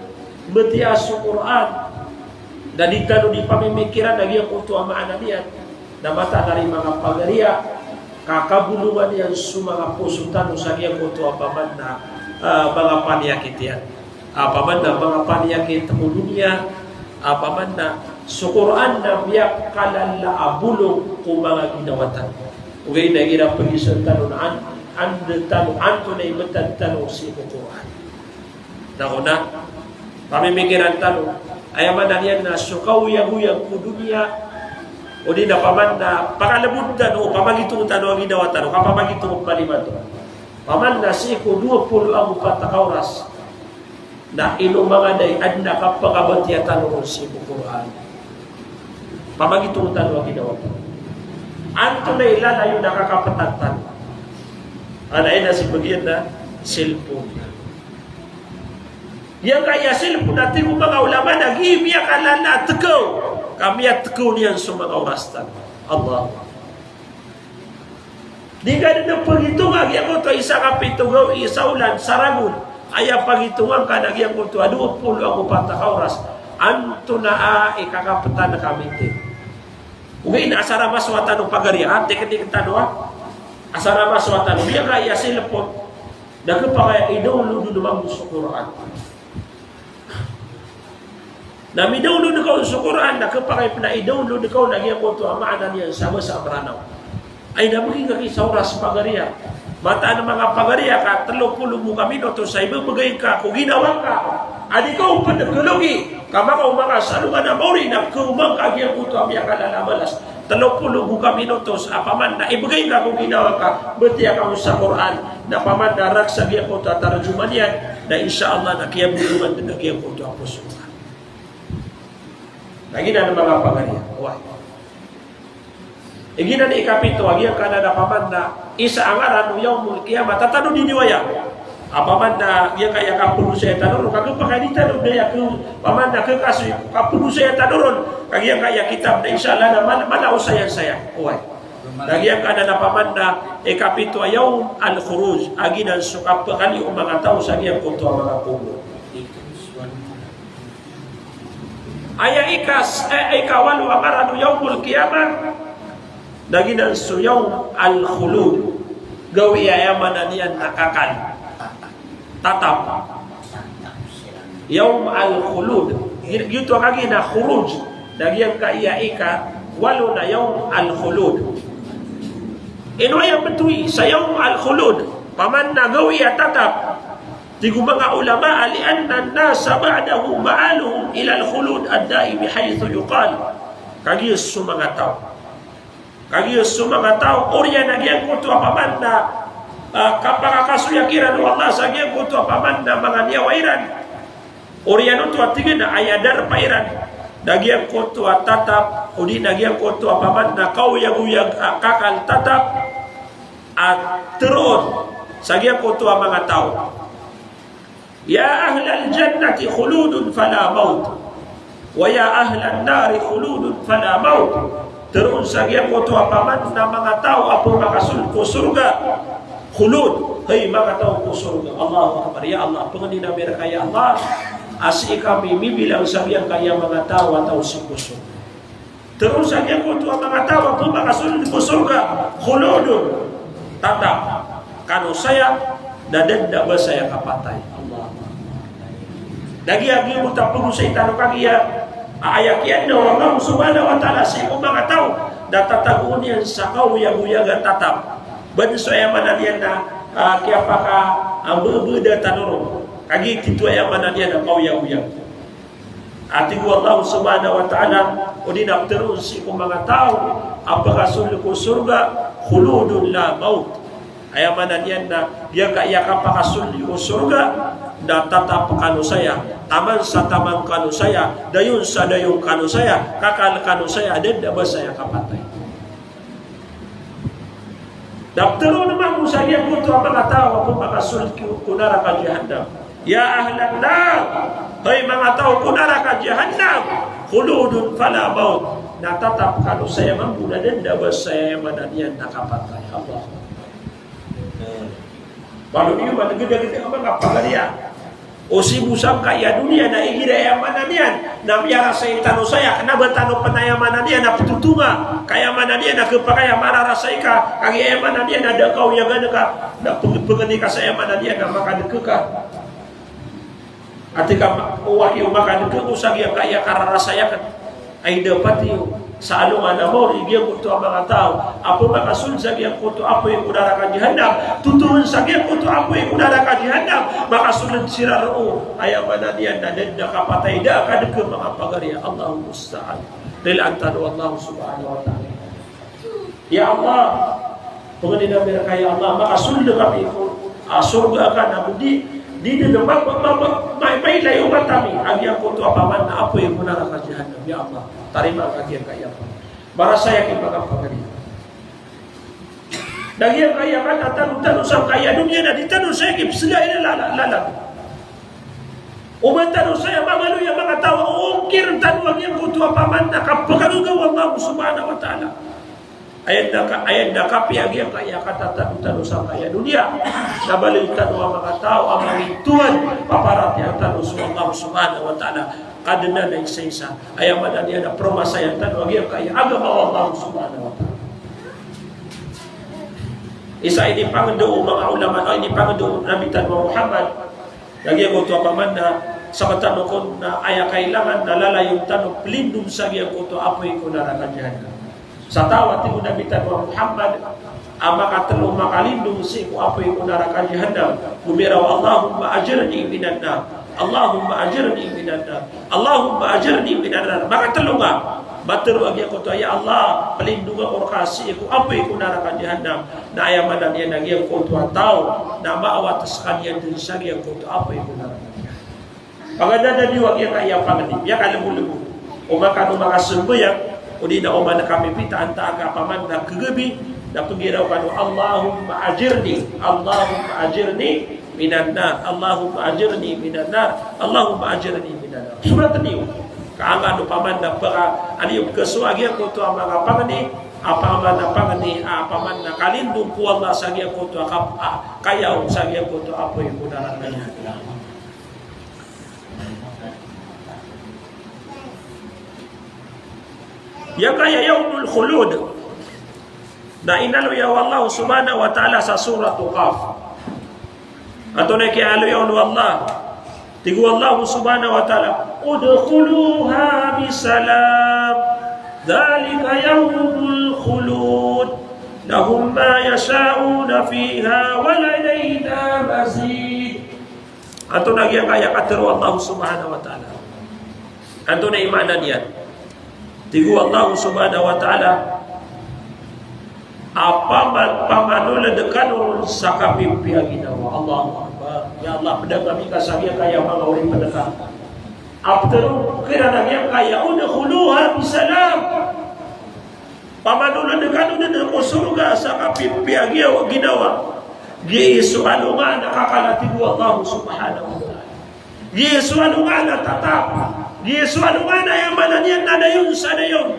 mbatiya so Qur'an, na di tano di pamimikiran a giyangkoto a maana niyan, na mataan a ri manga pagariya, ka kabolongan iyan so manga poso tano sa giyangkoto a paman na, ah, manga paniyakit iyan. A paman na manga paniyakit ko doniya, a paman na so Qur'an na miyakalala a bolong ko manga ginawa tano. Ogaid na igira pagizaan tano na an-, anda tano, antonaa i btad tano sii ko Qur'an. Na kona, pamimikiran tano, aya maana niyan na so kaoyagoyag ko doniya, odi na paman na pakalbod tano, pamagitong tano a ginawa tano, kapamagitong ko palimato. Paman na sii ko dowa polo ago pat ka oras. Na ino manga da i adn a kapakabatiya tano ron sii ko Qur'an. Pamagitong tano a ginawa tano. Antonaa i lalayon a kakaptan tano. Ana ina si bagian na cellphone. Giyangkaya cellphone a tig o manga ulama na giya miyakalala a tkaw. Ka miyatkaw niyan so manga oras tano. Allahu Akbar. Di ka dn pagitonga giyangkoto a isa ka pito gawii sa olan sa ragon. Aya pagitonga ngka na giyangkoto a dowa polo ago pat ka oras. Antonaa i kakaptan ka mintid. Ogaid na asar a masowa tano pagariya, a teknik tano a. Asar a masowa tano. Giyangkaya cellphone. Na khapakay a i-download on mambo so Qur'an. Na mi-download ka on so Qur'an, na khapakay pn a i-download ka on a giyangkoto a maana niyan sa basa a Mranaw. Ay na bgi ngka ki sa oras pagariya. Mataan a manga pagariya ka tlo polo bo ka minutos sa ibgay ngka ko ginawa ngka. A di ka on pn khalogi, ka makaoma ka sa alongan a maori na kaoma ngka giyangkoto a miyakalala a balas. Tlo polo bo ka minutos a paman na ibgay ngka ko ginawa ngka, batiya ka on sa Qur'an, na paman na raksa giyangkoto a tarjuma niyan, na insha Allah na kiyabolongan dn a giyangkoto a poso ngka. Na giyanan a manga pagariya. Oway. Igiya nan i ikapito, a giyangkanan a paman na isa a ngaran o Yawmul Qiyamah, tatanodi niyo aya. Opama na giyangkaya kapagosaya tano ron, kagiya pakadi tano na aya ke, opama na kekasoy, kapagosaya tano ron, kagiya giyangkaya kitab na insha Allah na mala, mala o saya-saya. Oway. Na giyangkanan opama na ikapito a yawm al-khuruj, a giyanan so kapakali o manga taw sa giyangkoto a manga kobor. Aya ikas-, eh, ikawalo a ngaran o yawmul qiyamah, na giyanan so yawm al-khulud. Gawii a aya maana niyan na kakal. Tatap. Yawm al-khulud. Gi-, giyoto a kagiya na khuruj. Na giyangkaya ikawalo na yawm al-khulud. Ino aya betowi sa yawm al-khulud? Opama na gawii a tatap. Tig o manga ulama, "Li'anna an-nasa ba'dahu ma'aluhum ilal khulud ad-daim haythu yuqal." Kagiya so manga taw. Kagiya so manga taw, oriyan a giyangkoto a opama na, ah, kapakakasoya kiran o Allah sa giyangkoto a opama na manga niyawa iran. Oriyan oto a tig iyan a aya darpa iran. Na giyangkoto a tatap, odi na giyangkoto a opama na kaoyagoyag a kakal tatap. A teroon sa giyangkoto a manga taw. "Ya ahlal jannati khuludun fala maut. Wa ya ahlan nari khuludun fala maut." Teroon sa giyangkoto a opama na manga taw a pemakasold ko sorga. Khulud, hay manga taw ko sorga. Allahu Akbar. Ya Allah, pangnin ami reka ya Allah. A sii kami mibilang sa giyangkaya manga taw a taw sii ko sorga. Teroon sa giyangkoto a manga taw a pemakasold ko sorga, khuludun, tatap kano saya, na da dn a ba saya kapatay. Allah. Lagid a giyoto a pagosay tano kagiya, a aya kiyaadna o Allah subhanahu wa ta'ala sii ko manga taw, na tatagoon iyan sa kaoyagoyag a tatap. Ba dn so aya maana niyan na, ah, kiyapaka, ah, bebeda tano ron. Kagiya tito aya maana niyan na kaoyagoyag. A tig o Allah subhanahu wa ta'ala, odi na pteroon sii ko manga taw a pkasold ko sorga, khuludun la maut. Aya maana niyan na giyangkaya kapakasold ko sorga, na tatap kano saya, taman sa taman kano saya, dayon sa dayon kano saya, kakal kano saya, da dn a ba saya kapatay. Na pteroon mambo sa giyangkoto a manga taw a pphakasold ko, ko naraka Jahannam. Ya ahlan nar, hay manga taw ko naraka Jahannam, khuludun fala maut. Na tatap kano saya mambo na da dn a ba saya, aya maana niyan na kapatay. Allah. Malo niyo man, gdagdag a manga pagariya. O sii bo sangkaya doniya na igira aya maana niyan na miyarasay tano saya, kna ba tano pn aya maana niyan na ptotonga, ka aya maana niyan na khapakay a mararasay ka, kagiya aya maana niyan na da kaoyagan ka, na png-, pngni ka sa aya maana niyan na makadk ka. Ati ka ma-, o aki o makadk ko sa giyangkaya kararasay akn. Ay dapat iyo sa alongan a maori giyangkoto a manga taw a pphakasold sa giyangkoto a apoy ko naraka Jahannam. Totoon sa giyangkoto a apoy ko naraka Jahannam, makasold siran roo. Aya maana niyan na da dn a kapatay, da a kadk, manga pagariya. Allahul musta'an. Rilaan tano o Allah subhanahu wa ta'ala. Ya Allah, pangnin ami rka ya Allah, makasold kami ko, ah, sorga ka na di, di dn ma-, ma-, ma-, ma-, mailay o mata mi a giyangkoto a paman a apoy ko naraka Jahannam. Ya Allah, tarimaa ka giyangkaya. Marasay aki, manga pagari. Na giyangkaya katatano tano sangkaya doniya na di tano saya kipsla i lala-, lalag. Oba tano saya mamaloy a manga taw a oongkir tano a giyangkoto a paman a kapakagaga o Allah subhanahu wa ta'ala. Aya dn a ka-, aya dn a kapiya giyangkaya katatano tano sangkaya doniya. Na baloy tano a manga taw a mangintowan, paparatiyayaan tano so Allah subhanahu wa ta'ala. Kadnan a isaisa. Aya maana niyan na promasayan tano a giyangkaya agama o Allah subhanahu wa ta'ala. Isa inipangndao o manga ulama, o inipangndao o Nabi tano a Muhammad, na giyangkoto a paman na, sa katano kon na aya kailangan na lalayon tano plindong sa giyangkoto a apoy ko naraka Jahannam. Sa taw a tig o Nabi tano a Muhammad a makatlo makalindong sii ko apoy ko naraka Jahannam, gomiraw a, "Allahumma ajirni minan nar. Allahumma ajirni minan nar. Allahumma ajirni minan nar." Makatlo nga. Matharo a giyangkoto a, "Ya Allah, plindonga ko rka sii ko apoy ko naraka Jahannam." Na aya maana niyan na giyangkoto a taw na maawat skaniyan dn sa giyangkoto a apoy ko naraka Jahannam. Paganada niyo a giyangkaya pangni, miyakalbolobo. Oman kano makasambayang, odi na oman kapipita antaa ka paman na kagabi, na pnggiraw kano, "Allahumma ajirni, Allahumma ajirni minan nar, Allahumma ajirni minan nar, Allahumma ajirni minan nar. Sorat niyo. Ka angka opama na paka, aya niyo pkasowa giyangkoto a manga pangni, opama na pangni, opama na kalindong ko Allah sa giyangkoto a kap-, a, kayaw sa giyangkoto a apoy ko naraka. Giyangkaya yawmul khulud na inaloya o Allah subhanahu wa ta'ala sa Surat Qaf. Antonaa i kiyaaloya on o Allah? Tig o Allah subhanahu wa ta'ala, "Udkhuluha bisalam, dhalika yawmul khulud, lahum ma yasha'una fiha wa ladayna mazid." Antonaa giyangkaya katharo o Allah subhanahu wa ta'ala? Antonaa i maana niyan? Tig o Allah subhanahu wa ta'ala, a paman-, pamanold kano ron sa kapipiya a ginawa. Allahu Akbar. Ya Allah, pd ami ka sa giyangkaya manga oripn ka. A ptharoon kiran a giyangkaya, "Udkhuluha bisalam." Pamanold kano dn ko sorga sa kapipiya a giya-, ginawa. Giya so alongan a kakala, tig o Allah subhanahu wa ta'ala. Giya so alongan a tatap. Giya so alongan a aya maana niyan na dayon sa dayon.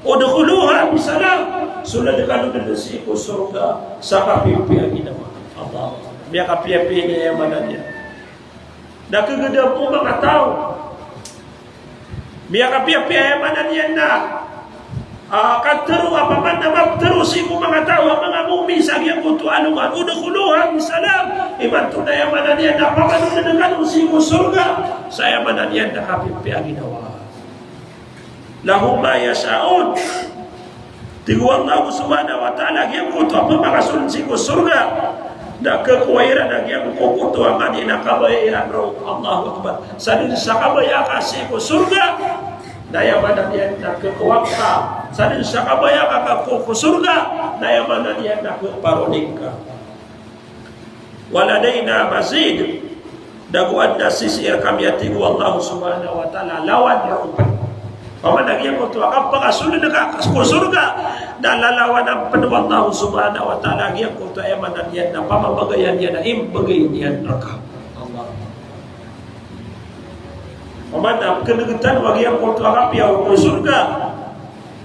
"Udkhuluha bisalam." Sold kano dn sii ko sorga sa kapipiya a ginawa. Allah. Miyakapiyapiya niyan aya maana niyan. Na kagdam o manga taw. Miyakapiyapiya aya maana niyan na, ah, katharo, opama na maptharo sii ko manga taw a manga mu'min sa giyangkoto a alongan, "Udkhuluha bisalam." Imanto na aya maana niyan na pamanold kano sii ko sorga sa aya maana niyan na kapipiya a ginawa. "Lahum ma yasha'un." Tig o Allah subhanahu wa ta'ala, giyangkoto a pphakasold sii ko sorga na khakowa iran a giyangkoto a mani na kabaya iran roo. Allahu Akbar. Sadn sa kabaya ka sii ko sorga, na aya maana niyan na khakowa ka. Sadn sa kabaya ka ko, ko sorga, na aya maana niyan na khaparodi ngka. "Wa ladayna mazid." Nago adn a sisii rkami, a tig o Allah subhanahu wa ta'ala, lawan roo pn. Opama na giyangkoto a kapakasold ka ko sorga, na lalawanan pn o Allah subhanahu wa ta'ala giyangkoto a aya maana niyan na pamamagayan iyan a imbgay niyan rka. Allah. Opama na pkhan'g tano a giyangkoto a kapiya ko sorga.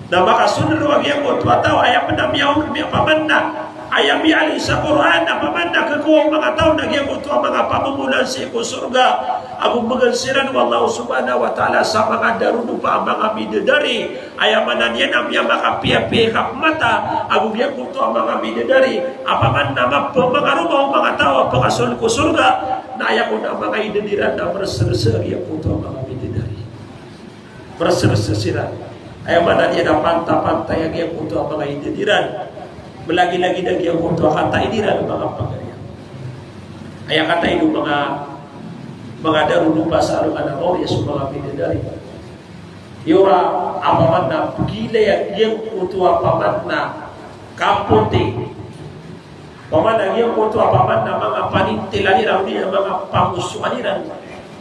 Na makasold roo a giyangkoto a taw a aya pn a miyaw, miya-, opama na aya miyaaloy sa Qur'an, opama na khakowa o manga taw na giyangkoto a manga pamomolan sii ko sorga, ago mbgan siran o Allah subhanahu wa ta'ala sa manga darodopa a manga bidadari, aya maana niyan na miyamakapiyapiya i kapmata, ago giyangkoto a manga bidadari, opama na mapmangaroma o manga taw a pakasold ko sorga, na aya kon a manga idad iran na mrsrsa giyangkoto a manga bidadari. Mrsrsa siran. Aya maana niyan na pantapantay a giyangkoto a manga idad iran. Mlagilagid a giyangkoto a kataid iran a manga pagariya. Aya kataid o manga, manga darodopa sa alongan a maori a so manga bidadari. Aya opama na pgilay a giyangkoto a opama na kapoti. Opama na giyangkoto a opama na manga panintilan iran, odi na manga pamosoan iran.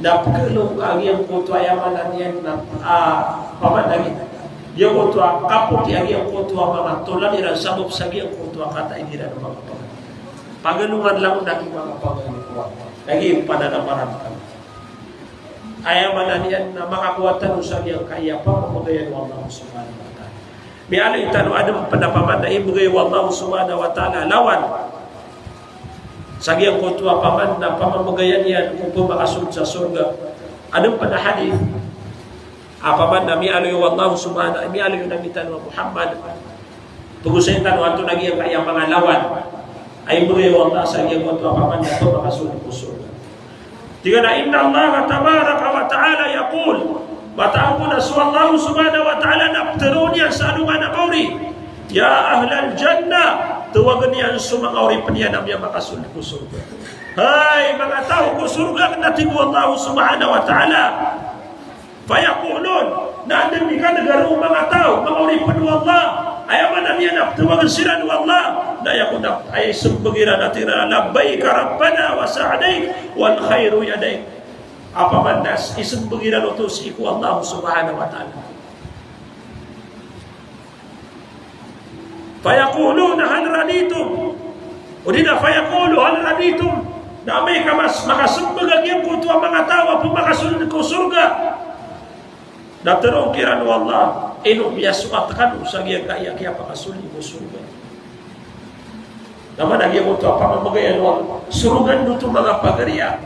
Na pkhalong a giyangkoto a aya maana niyan na, ah, opama na gi-, giyangkoto a kapoti a giyangkoto a manga tolan iran sabap sa giyangkoto a kataid iran a manga pagariya. Pagalongan langon a gii manga pagariya ko. Lagid o pananamaran tano. Aya maana niyan na makakowa tano sa giyangkaya pamamagayan o Allah subhanahu wa ta'ala. Miyaaloy tano a adn pn a opama na imbgay o Allah subhanahu wa ta'ala lawan sa giyangkoto a opama na pamamagayan iyan ko pmakasold sa sorga. Adn pn a hadith a opama na miyaaloy o Allah subhanahu, miyaaloy o Nabi tano a Muhammad. Pagosay tano antonaa giyangkaya manga lawan a imbgay o Allah sa giyangkoto a opama na pmakasold ko sorga. Tig iyan a, "Inna Allah tabaraka wa ta'ala yaqul." Mataan ko na so Allah subhanahu wa ta'ala na ptharoon iyan sa alongan a maori, "Ya ahlal jannah," tawagn iyan so manga oripn iyan a miyamakasold ko sorga. Hay manga taw ko sorga, na tig o Allah subhanahu wa ta'ala. Fayaqulun, na adn i kan'ga roo o manga taw, manga oripn o Allah, aya maana niyan na ptawagn siran o Allah, na aya kon a, aya ismbag iran a tig iran a, "Labbayka rabbana wa sa'dayk, wal khayru yadayk." Opama na ismbag iran oto sii ko Allah subhanahu wa ta'ala. Fayaquluna hal raditum. Odi na fayaqulu hal raditum. Na amay ka mas makasmbag a giyangkoto a manga taw a pmakasold ko sorga. Na tharoon kiran o Allah, ino miyasoat kano sa giyangkaya kiyapakasold ko sorga. Na mana giyangkoto a pamamagayan o Allah, sorga oto manga pagari a.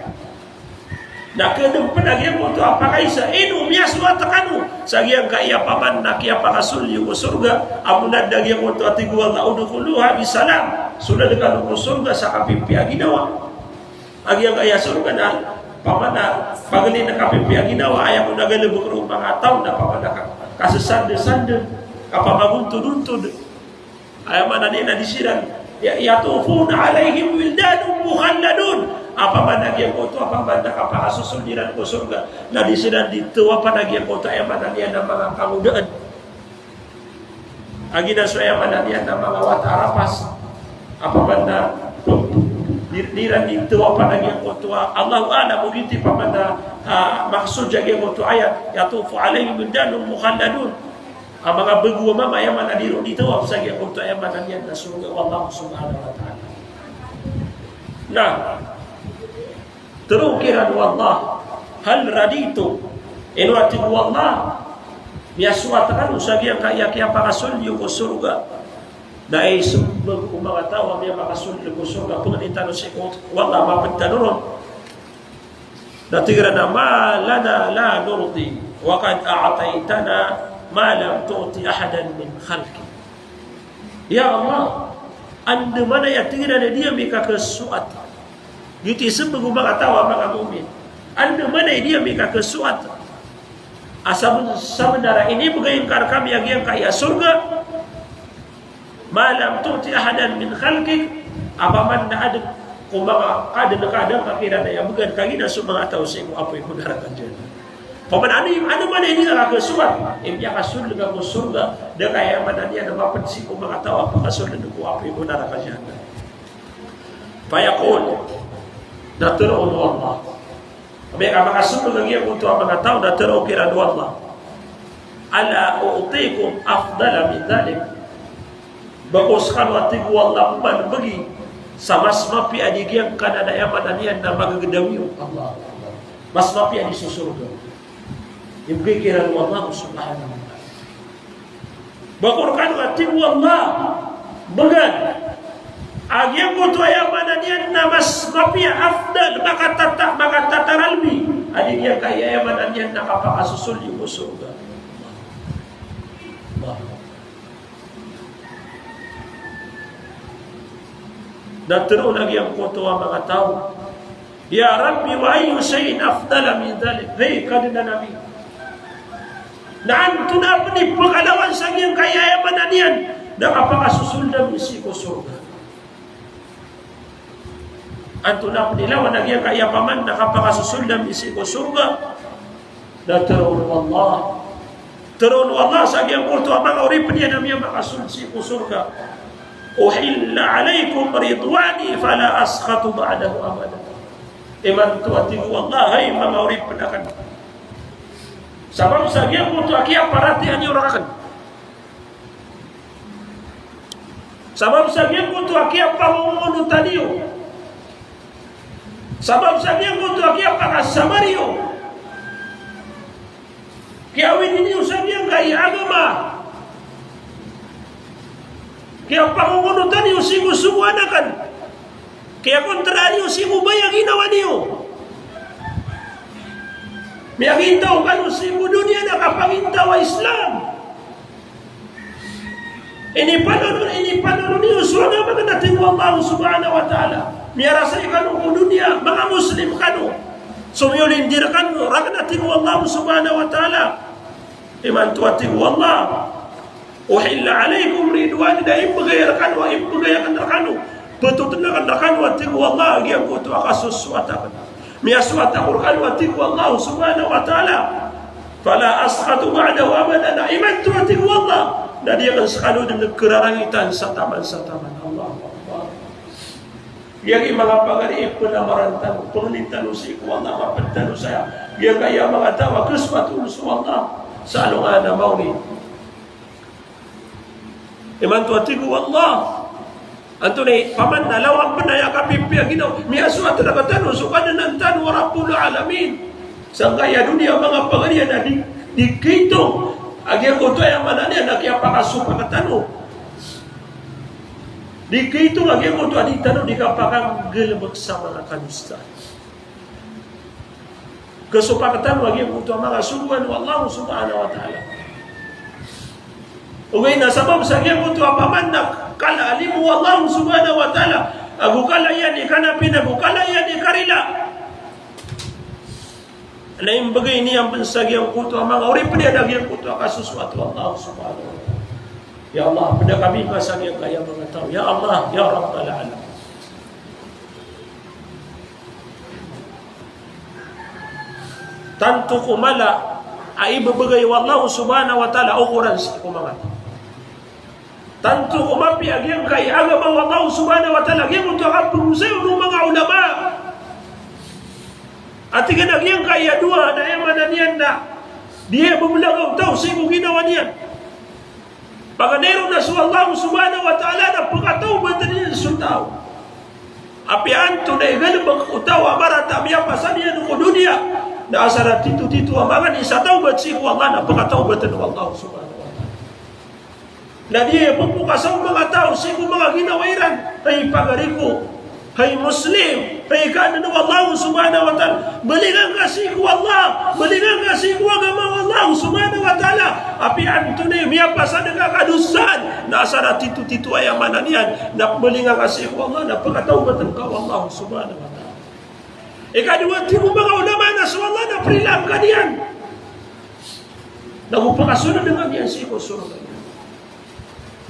Na kdm pn a giyangkoto a pakaisa, ino miyasoat kano sa giyangkaya paman na kiyapakasold ko sorga, a monad a giyangkoto a tig o Allah, udkhuluha bisalam, sold kano ko sorga sa kapipiya a ginawa. A giyangkaya sorga na, paman na, pagari na kapipiya a ginawa, aya ko na galbk roo manga taw na paman na ka-, kasasandasanda, kapamagontodontod. Aya maana niyan na di siran, ya-, yatufuna alayhim wildanun mukhalladun. Apa maana giyangkoto, apa maana kapakasosold iran ko sorga. Na di siran di tawapan a giyangkoto, aya maana niyan na manga kangodaan. A giya so aya maana niyan na manga wata a rapas. Apa maana, di, di iran di tawapan a giyangkoto. Allahu a'lam, ogaid, apa maana, ah, maksod sa giyangkoto ayat, yatufu alayhim wildanun mukhalladun. A manga bago a mama, aya maana di ron di tawap sa giyangkoto, aya maana niyan na sorga o Allah subhanahu wa ta'ala. Na, tharoon kiran o Allah, hal raditum, ino a tig o Allah, miyasoat kano sa giyangkaya kiyapakasold iyo ko sorga. Na aya ismbag o manga taw a miyapakasold ko sorga, pangnin tano sii ko Allah, mapd tano ron. Na tig iran a, ma lana la narda wa qad a'taytana ma lam tu'ti ahadan min khalqik. Ya Allah, andamanaya, tig iran, a di ami kakasoat. Giyoto i ismbag o manga taw a manga mu'min. Andamanaya di ami kakasoat. A sab-, sabnar a inibgay ngka rkami a giyangkaya sorga. Ma lam tu'ti ahadan min khalqik, apa maana na adn ko manga kadn ka, da ngka kiran aya bgan kagiya so manga taw sii ko apoy ko naraka jahannam. Apa maana, andamanaya di ngka kakasoat, i miyakasold ngka ko sorga, da ka, aya maana niyan na mapd sii ko manga taw a pakasold ko apoy ko naraka jahannam. Fayaqul, na tharoon o Allah. Amay ka makasold a giyangkoto a manga taw, na tharoon kiran o Allah, ala u'tikum afdala min dhalik. Ba ko skano, a tig o Allah, pman bgi sa mas mapiya a di giyangkanan, aya maana niyan na magagdaw iyo. Allahu Akbar. Mas mapiya a di so sorga. Ibgay kiran o Allah subhanahu wa ta'ala. Ba ko rkano, a tig o Allah, bgan a giyangkoto, aya maana niyan na mas mapiya, afdal, makatata-, makatataralbi a di giyangkaya, aya maana niyan na kapakasosold iyo ko sorga. Allahu Akbar. Na tharoon a giyangkoto a manga taw, ya Rabbi, wa ayyu shay'in afdala min dhalik? Hay Kadnan ami, na antonaa pn i pkalawan sa giyangkaya, aya maana niyan na kapakasosold ami sii ko sorga? Antonaa pn i lawan a giyangkaya paman na kapakasosold ami sii ko sorga? Na tharoon o Allah, tharoon o Allah sa giyangkoto a manga oripn iyan a miyamakasold sii ko sorga, uhilla alaykum ridwani fala askhatu ba'dahu abada. Imanto, a tig o Allah, hay manga oripn akn, sabap sa giyangkoto a kiyaparatiyaya niyo rakn, sabap sa giyangkoto a kiyapangongonotan iyo, sabap sa giyangkoto a kiyapakasabar iyo, kiyawidi niyo sa giyangkaya agama, kiyapangongonotan iyo sii ko sogoan akn, kiyakontra niyo sii ko baya a ginawa niyo. Miyagintaw kano sii ko doniya na kapagintaw a Islam. Inipanono, inipanono niyo so agama akn, a tig o Allah subhanahu wa ta'ala. Miyarasay kano ko doniya, manga Muslim kano. Somiyolindi rkano, rakn, a tig o Allah subhanahu wa ta'ala. Imanto, a tig o Allah, uhilla alaykum ridwani, na imbgay rkano, imbgay akn rkano, ptotn akn rkano, a tig o Allah, a giyangkoto a kasosoat akn. Miyasoat ako rkano, a tig o Allah subhanahu wa ta'ala. Fala askhatu ba'dahu abada, na imanto, a tig o Allah, na di akn skano dn krarangitan sa taman sa taman. Allahu Akbar. Giyangkai manga pagari, pnamaran tano, pangnin tano sii ko Allah, mapd tano sa giyangkaya manga taw a ksmatol so Allah sa alongan a maori. Imanto, a tig o Allah, Antonaa i paman na lawan pn aya kapipiya ginawa, miyasoat rktano so Kadnan tano a Rabbul Alamin. Sangkaya doniya, manga pagari, na di, di kaitong a giyangkoto a aya maana niyan na kiyapakasopak tano. Di kaitong a giyangkoto a di tano di kapakanggalbk sa manga kadosaan. Kasopak tano a giyangkoto a manga sogoan o Allah subhanahu wa ta'ala. Ogaid na sabap sa giyangkoto a paman na kala a limo o Allah subhanahu wa ta'ala, ago kala iyan i kanapi, ago kala iyan i karila, na imbgay niyan pn sa giyangkoto a manga oripn iyan a giyangkoto a kasosoat o Allah subhanahu wa ta'ala. Ya Allah, pda kami ka sa giyangkaya manga taw. Ya Allah, ya Rabbal Alamin. Tanto ko mala a ibbgay o Allah subhanahu wa ta'ala a okoran sii ko manga taw. Tanto ko mapiya a giyangkai a agama o Allah subhanahu wa ta'ala, giyangkoto a kapgosayn o manga ulama. A tig iyan a giyangkai a dowa na aya maana niyan na di aya bblag o taw sii ko ginawa niyan. Paganay ron na so Allah subhanahu wa ta'ala na pkatawbatn iyan so taw. Apiya antonaa i galbk o taw a marata a miyapasad iyan ko doniya, na asar a titotito a manga isa tawbat sii ko Allah na pkatawbatn o Allah subhanahu wa ta'ala. Na di aya pphokasa o manga taw sii ko manga ginawa iran. Hay pagari ko, hay Muslim, hay kaadn o Allah subhanahu wa ta'ala, balingan ka sii ko Allah, balingan ka sii ko agama o Allah subhanahu wa ta'ala. Apiya antonaa i miyapasad ka a kadosaan, na asar a titotito a aya maana niyan na balingan ka sii ko Allah na pkatawbatn ka o Allah subhanahu wa ta'ala. Ikadowa, tig o manga ulama, na so Allah na prilaan ka niyan nago pakasoldn ka niyan sii ko sorga.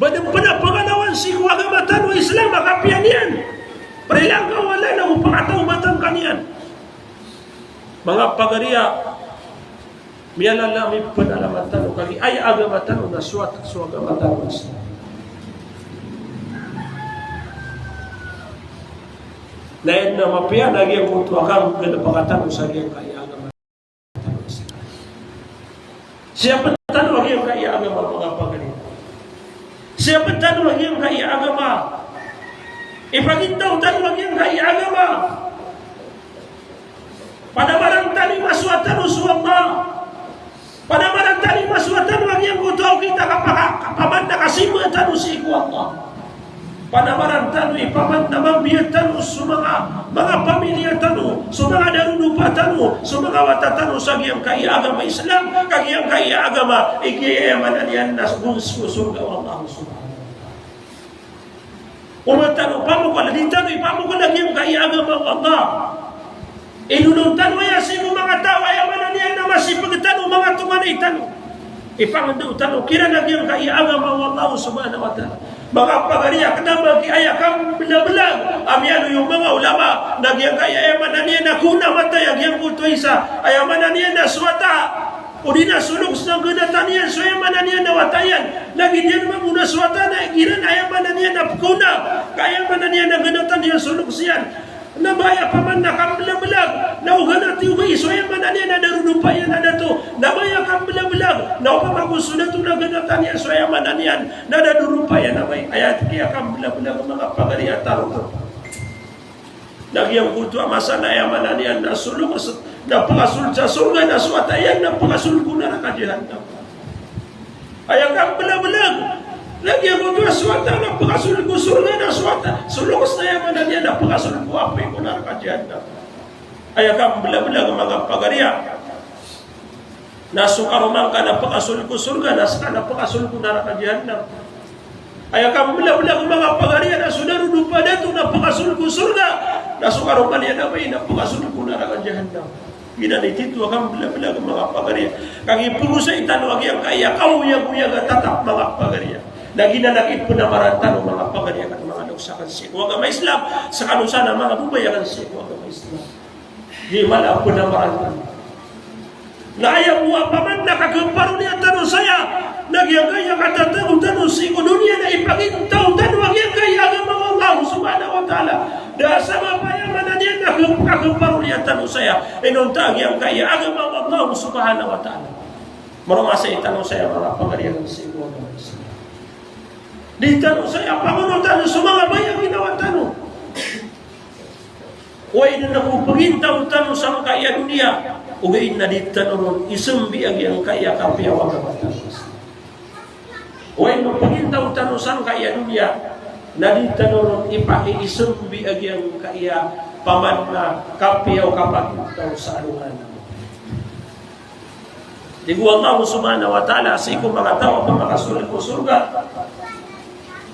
Badn pn a pangalawan sii ko agama tano a Islam a kapiya niyan. Prilaan ka o Allah nago pakatawbatn ka niyan. Manga pagari a miyalalami pn a alamat tano kagiya aya agama tano na soat so agama tano a Islam. Na aya dn a mapiya na giyangkoto a kanggalbka tano sa giyangkaya agama. Siyapn tano a giyangkaya agama, manga pagari. Siyapn tano a giyangkaya agama. Ipagintaw tano a giyangkaya agama. Panamaran tano i masoat tano so Allah. Panamaran tano i masoat tano a giyangkoto a okit a kapaka-, kapaman na kasimba tano sii ko Allah. Panamaran tano i paman na mambiya tano so manga, manga pamilya tano, so manga darodopa tano, so manga wata tano sa giyangkaya agama Islam, ka giyangkaya agama, igira aya maana niyan na so, so sorga o Allah subhanahu wa ta'ala. Oba tano pamokal, di tano ipamokal a giyangkaya agama o Allah. Inonot tano aya sii ko manga taw, aya maana niyan na masipg tano, manga tonganay tano. Ipangndao tano kiran a giyangkaya agama o Allah subhanahu wa ta'ala. Manga pagari a kna ba ki aya kamblablag a miyaaloy o manga ulama na giyangkaya aya maana niyan na kona matay a giyangkoto a isa, aya maana niyan na so wata. O di na so loks na ganatan iyan so aya maana niyan na wata iyan. Lagid iyan mambo na so wata na igira na aya maana niyan na pkaona. Ka aya maana niyan na ganatan iyan so loks iyan. Na ba aya paman na kamblablag na o ganati o bai so aya maana niyan na darodopa iyan a dato. Na ba aya kamblablag na o pamago so dato na ganatan iyan so aya maana niyan na darodopa iyan a bai. Aya tig iyan a kamblablag, manga pagari a tarotop. Na giyangkoto a masa na aya maana niyan na so loks na pkasold sa sorga, na so wata iyan na pkasold ko naraka jahannam. Aya kamblablag, na giyangkoto a so wata na pkasold ko sorga, na so wata, so loks na aya maana niyan na pkasold ko apoy ko naraka jahannam. Aya kamblablag, manga pagari a Na so karoma ngka na pkasold ko sorga, na ska na pkasold ko naraka jahannam. Aya kamblablag, manga pagari a, na so darodopa a dato na pkasold ko sorga, na so karoma niyan a bai na pkasold ko naraka jahannam. Giyanan i titho a kamblablag, manga pagari a. Kagiya pagosay tano a giyangkaya kaoyagoyag a tatap, manga pagari a. Na giyanan i pnamaran tano, manga pagari a, ka manga daw sa kan sii ko agama Islam, sa kano sa na manga babay a kan sii ko agama Islam. Di mala a pnamaran tano. Na aya bo a paman na kakhaparoliya tano saya, na giyangkaya katatago tano sii ko doniya na ipagintaw tano a giyangkaya agama o Allah subhanahu wa ta'ala. Da a sabap a aya maana niyan na kakhaparoliya tano saya, inonta a giyangkaya agama o Allah subhanahu wa ta'ala. Maroma saya tano saya, manga pagari a, sii ko agama Islam. Di tano saya pangonotan so manga bayang na ko pagintaw tano sangkaya doniya, ogaid na di tano ron isambi a giyangkaya kapiya o agama tano. Oway, no pagintaw tano sangkaya doniya, na di tano ron ipakiisambi a giyangkaya paman na kapiya o kapagintaw sa alongan. Tig o Allah subhanahu wa ta'ala sii ko manga taw a pamakasold ko sorga,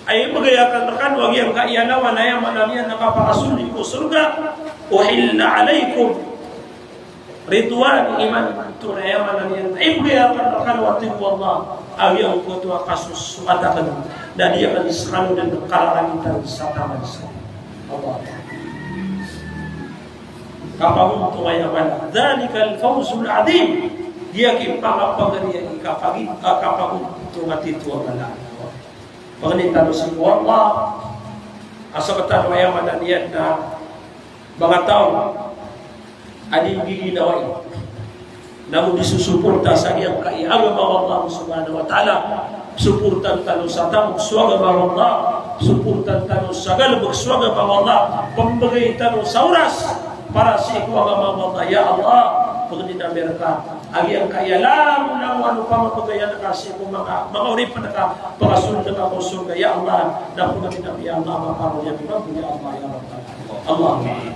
a ibgay akn rkano a giyangkaya lawan a aya maana niyan na kapakasold ko sorga, "Uhilla alaykum ridwani," imanto na aya maana niyan na ibgay akn rkano, a tig o Allah, a giyangkoto a kasosoat akn na di akn skano dn kararangitan sa taman sa Allah. Kapagontong aya maana, "Dhalikal fawzul adhim." Giya ki pangapagariya i kapagi-, a kapagontong a tito a mala. Pangnin tano sii ko Allah a sktano aya maana niyan na manga taw a di giginawai na go di sosoporta sa giyangkaya agama o Allah subhanahu wa ta'ala. Soportan tano sa tamok so agama o Allah, soportan tano sa galbk so agama o Allah, pmbgay tano sa oras para sii ko agama o Allah. Ya Allah, pangnin ami rka a giyangkaya langolangowan o pamamagayan ka sii ko manga, manga oripn ka, pakasold ka ko sorga, ya Allah, na pangnin ami, ya Allah, a maparoli ami mambo, ya Allah, ya Rabbal alamin. Allahumma amin.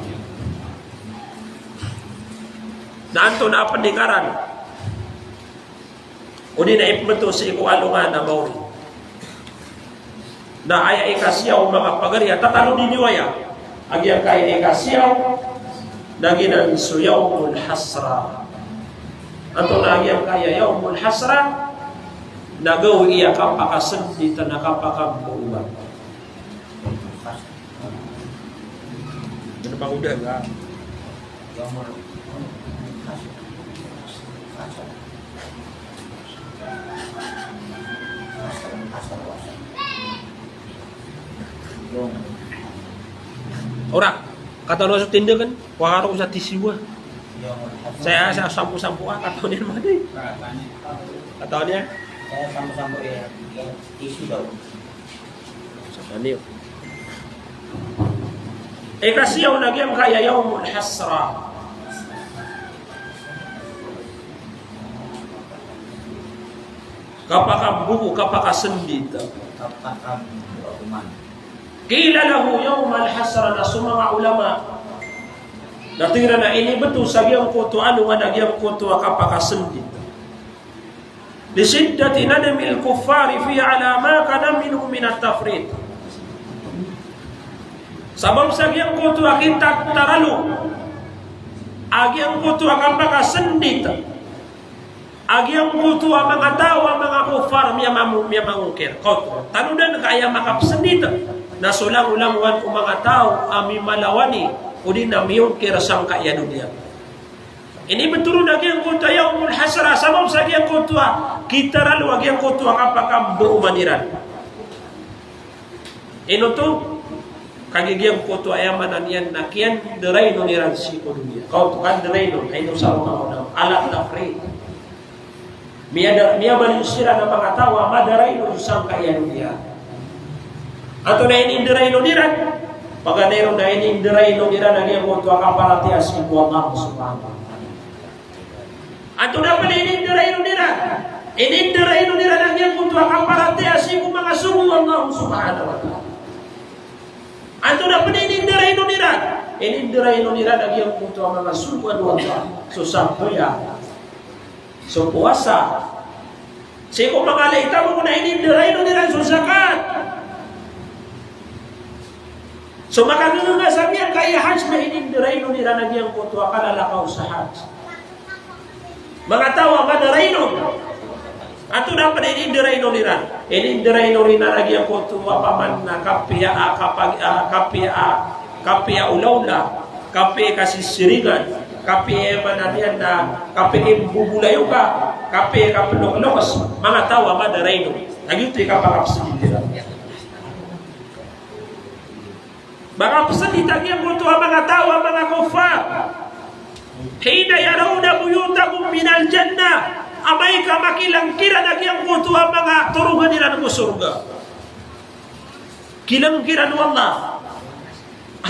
Na antonaa pn i ngaran odi na ipmbto sii ko alongan a maori? Na aya ikasiyaw, manga pagari, a tatalodi niyo aya. A giyangkaya ikasiyaw na giyanan so yawmul hasra. Antonaa giyangkaya yawmul hasra? Na gawii a kapakasndit na kapakambooban. Ano ba ko dn, ha? Ora, katawan o sa tindagan, waro ko sa tisiwa. Saya, saya sampo-sampo, ah, katawan iyan madi. Katawan iyan? Saya sampo-sampo, iya. Tisu daw. Sa kaniyo. Ikasiyaw na giyangkaya yawmul hasra. Kapakamboko, kapakasndit. Qila lahu yawmal hasra, na so manga ulama na tig iran a inibto sa giyangkoto a alongan a giyangkoto a kapakasndit. Li shiddati nadamil kuffari fiha ala ma kana minhum minat tafrit. Sabap sa giyangkoto a kitataralo a giyangkoto a kapakasndit a giyangkoto a manga taw a manga kuffar, miyamamu-, miyamangongkir. Kaoto, tanodan ka aya makapsndit na so langolangowan o manga taw a mimalawani odi na miyongkir sangkaya doniya. Inibto ron a giyangkoto a yawmul hasra, sabap sa giyangkoto a kitaralo a giyangkoto a kapakambooman iran. Ino oto? Kagiya giyangkoto a aya maana niyan na kiyandarainon iran sii ko doniya. Kaoto, kandarainon, ino sa ron a ala tafrit. Miyada-, miyabaloy siran a manga taw a madarainon sangkaya doniya. Antonaa i inindarainon iran? Paganay ron a inindarainon iran a giyangkoto a kaparatiyaya sii ko Allah subhanahu wa ta'ala. Antonaa pn i inindarainon iran? Inindarainon iran a giyangkoto a kaparatiyaya sii ko manga sogo o Allah subhanahu wa ta'ala. Antonaa pn i inindarainon iran? Inindarainon iran a giyangkoto a manga sogo o Allah. So sambayang, so powasa. Sii ko manga ala i tamok na inindarainon iran so zakat. So makagagaga sa giyangkaya hajj na inindarainon iran a giyangkoto a kalalakaw sa hajj. Manga taw a madarainon. Antonaa pn i inindarainon iran? Inindarainon iran a giyangkoto a paman na kapiya a, kapag-, a, kapiya a, kapiya olaola, kapiya kasisiringan, kapiya maana niyan na kapiya imbobolayoka, kapiya kaploklokes, manga taw a madarainon. Na giyoto i kapakapsndit iran. Makapsndit a giyangkoto a manga taw a manga kuffar. Hina yarawna buyutahum minal jannah. Amay ka makilangkiran a giyangkoto a manga torongan iran ko sorga. Kilangkiran o Allah. A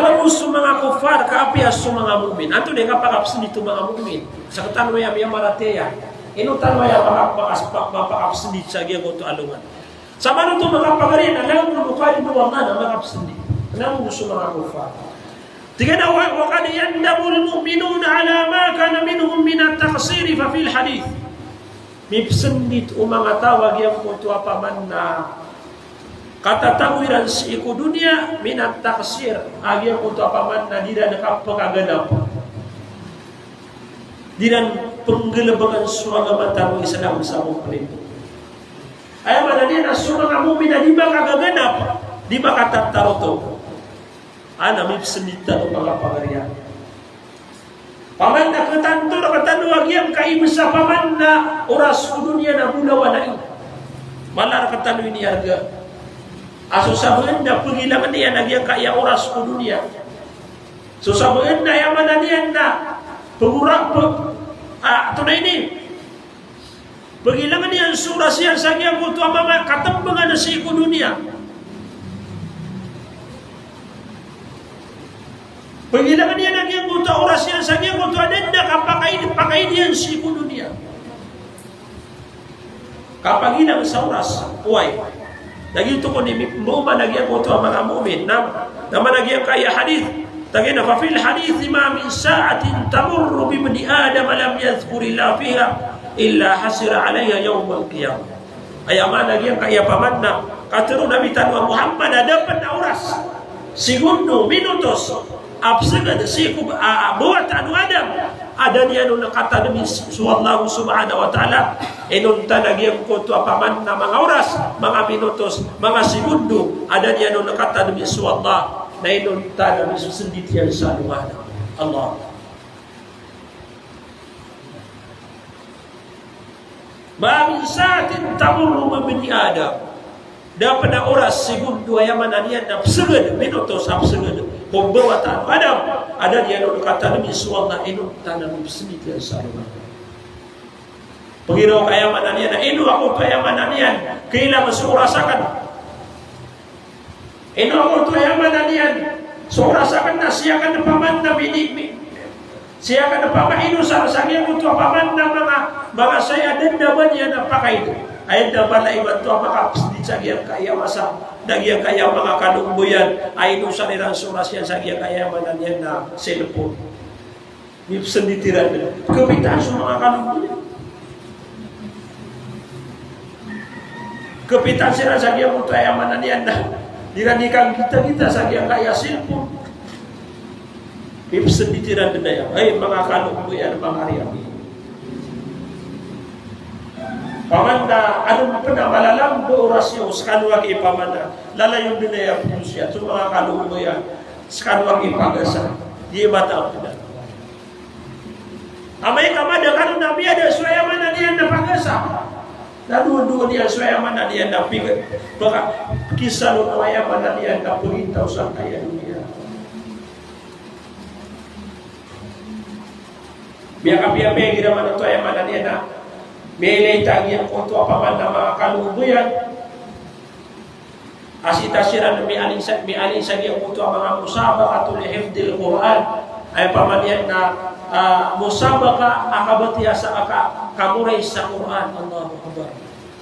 Langon so manga kuffar, ka apiya so manga mu'min. Antonaa i kapakapsndit o manga mu'min? Sktano aya miyamaratiyaya. Ino tano aya maka-, maka-, maka-, mapakapsndit sa giyangkoto a alongan. Sa manoto manga pagari na langon o kadi o Allah na makapsndit. Langon so manga kuffar. Tig iyan a, "Wa, wa qad yandamul mu'minuna ala ma kana minhum min at-taqsiri fa fil hadith." Mipsndit o manga taw a giyangkoto a paman na katatago iran sii ko doniya, min at-taqsir, a giyangkoto a paman na di iran kapkaganap. Di iran pnggalbkn so agama tano a Islam sa kompleto. Aya maana niyan na so manga mu'min a di makagaganap, di makatatarotop. Ana mipsndit tano manga pagari. Paman na katanto rktano a giyangkai bs a paman na oras ko doniya na bolawan ai. Mala rktano iniyarga. A so sabaad na pagilangn iyan a giyangkai a oras ko doniya. So sabaad na aya maana niyan na pagora-, pag-, a, antonaa ini? Pagilangn iyan so oras iyan sa giyangkoto a mama katmbngan sii ko doniya. Pagilangn iyan a giyangkoto a oras iyan sa giyangkoto a da dn a kapakaid, pakaid iyan sii ko doniya. Kapagilang sa oras, oway. Na giyoto kon i mi-, mbaoma na giyangkoto a manga mu'min. Na, na maana giyangkai a hadith. Tig iyan a, "Fa fil hadith ma min sa'atin tamurru bi ibni Adam lam yadhkurillaha fiha illa hasira alayha yawmal qiyamah." Aya maana giyangkai a paman na katharo o Nabi tano a Muhammad a da pn a oras, segundo, minutos, a psgd sii ko, a, a, bawata o Adam, a da niyan on katadmi so Allah subhanahu wa ta'ala. Inonta na giyangkoto a paman na manga oras, manga minutos, manga segundo, a da niyan on katadmi so Allah, na inonta na mipsndit iyan sa alongan. Allah. Ma min sa'atin tamurru bi ibni Adam. Da pn a oras, segundo, aya maana niyan na psgd, minutos a psgd ko bawata o Adam a da niyan on katadmi so Allah, inonta na mipsndit iyan sa alongan. Pagiraw ka aya maana niyan na ino ako oto, aya maana niyan, kailangan so oras akn. Ino ako oto, aya maana niyan, so oras akn na sii akn paman na bini, bi-, sii akn paman, ino sa, sa giyangkoto a paman na manga, manga saya dn a ba niyan a pakaid. Aya dn a mala imanto a makapsndit sa giyangkai a masa, na giyangkai a manga kalombo iyan, a ino sa iran so oras iyan sa giyangkai a, aya maana niyan na cellphone. Mipsndit iran. Kapitan so manga kalombo iyan. Kapitan siran sa giyangkoto a, aya maana niyan na, di iran di kanggitagita sa giyangkai a cellphone. Ipsndit iran dn aya, ay, manga kalombo iyan, manga ari ami. Paman na adn pn a malalambo a oras iyo, skano a giya paman na lalayon dn aya pn siya, so manga kalombo iyan, skano a giya pagasa, di mataan pn. Amay ka madakl on na miyada so aya maana niyan na pagasa. Na dowa-dowa niyan so aya maana niyan na pig-, paka-, kisalo o aya maana niyan na pagitaw sangkaya doniya. Miyakapiyapiya igira maana oto aya maana niyan na miyailay ta giyangkoto a paman na manga kalombo iyan. A sii ta siran miyailay sa, miyailay sa giyangkoto a manga musabaqatu li hifdhil Qur'an. Aya paman iyan na, ah, musabaqah a kabatiya sa ka, kamoray sa Qur'an. Allahu Akbar.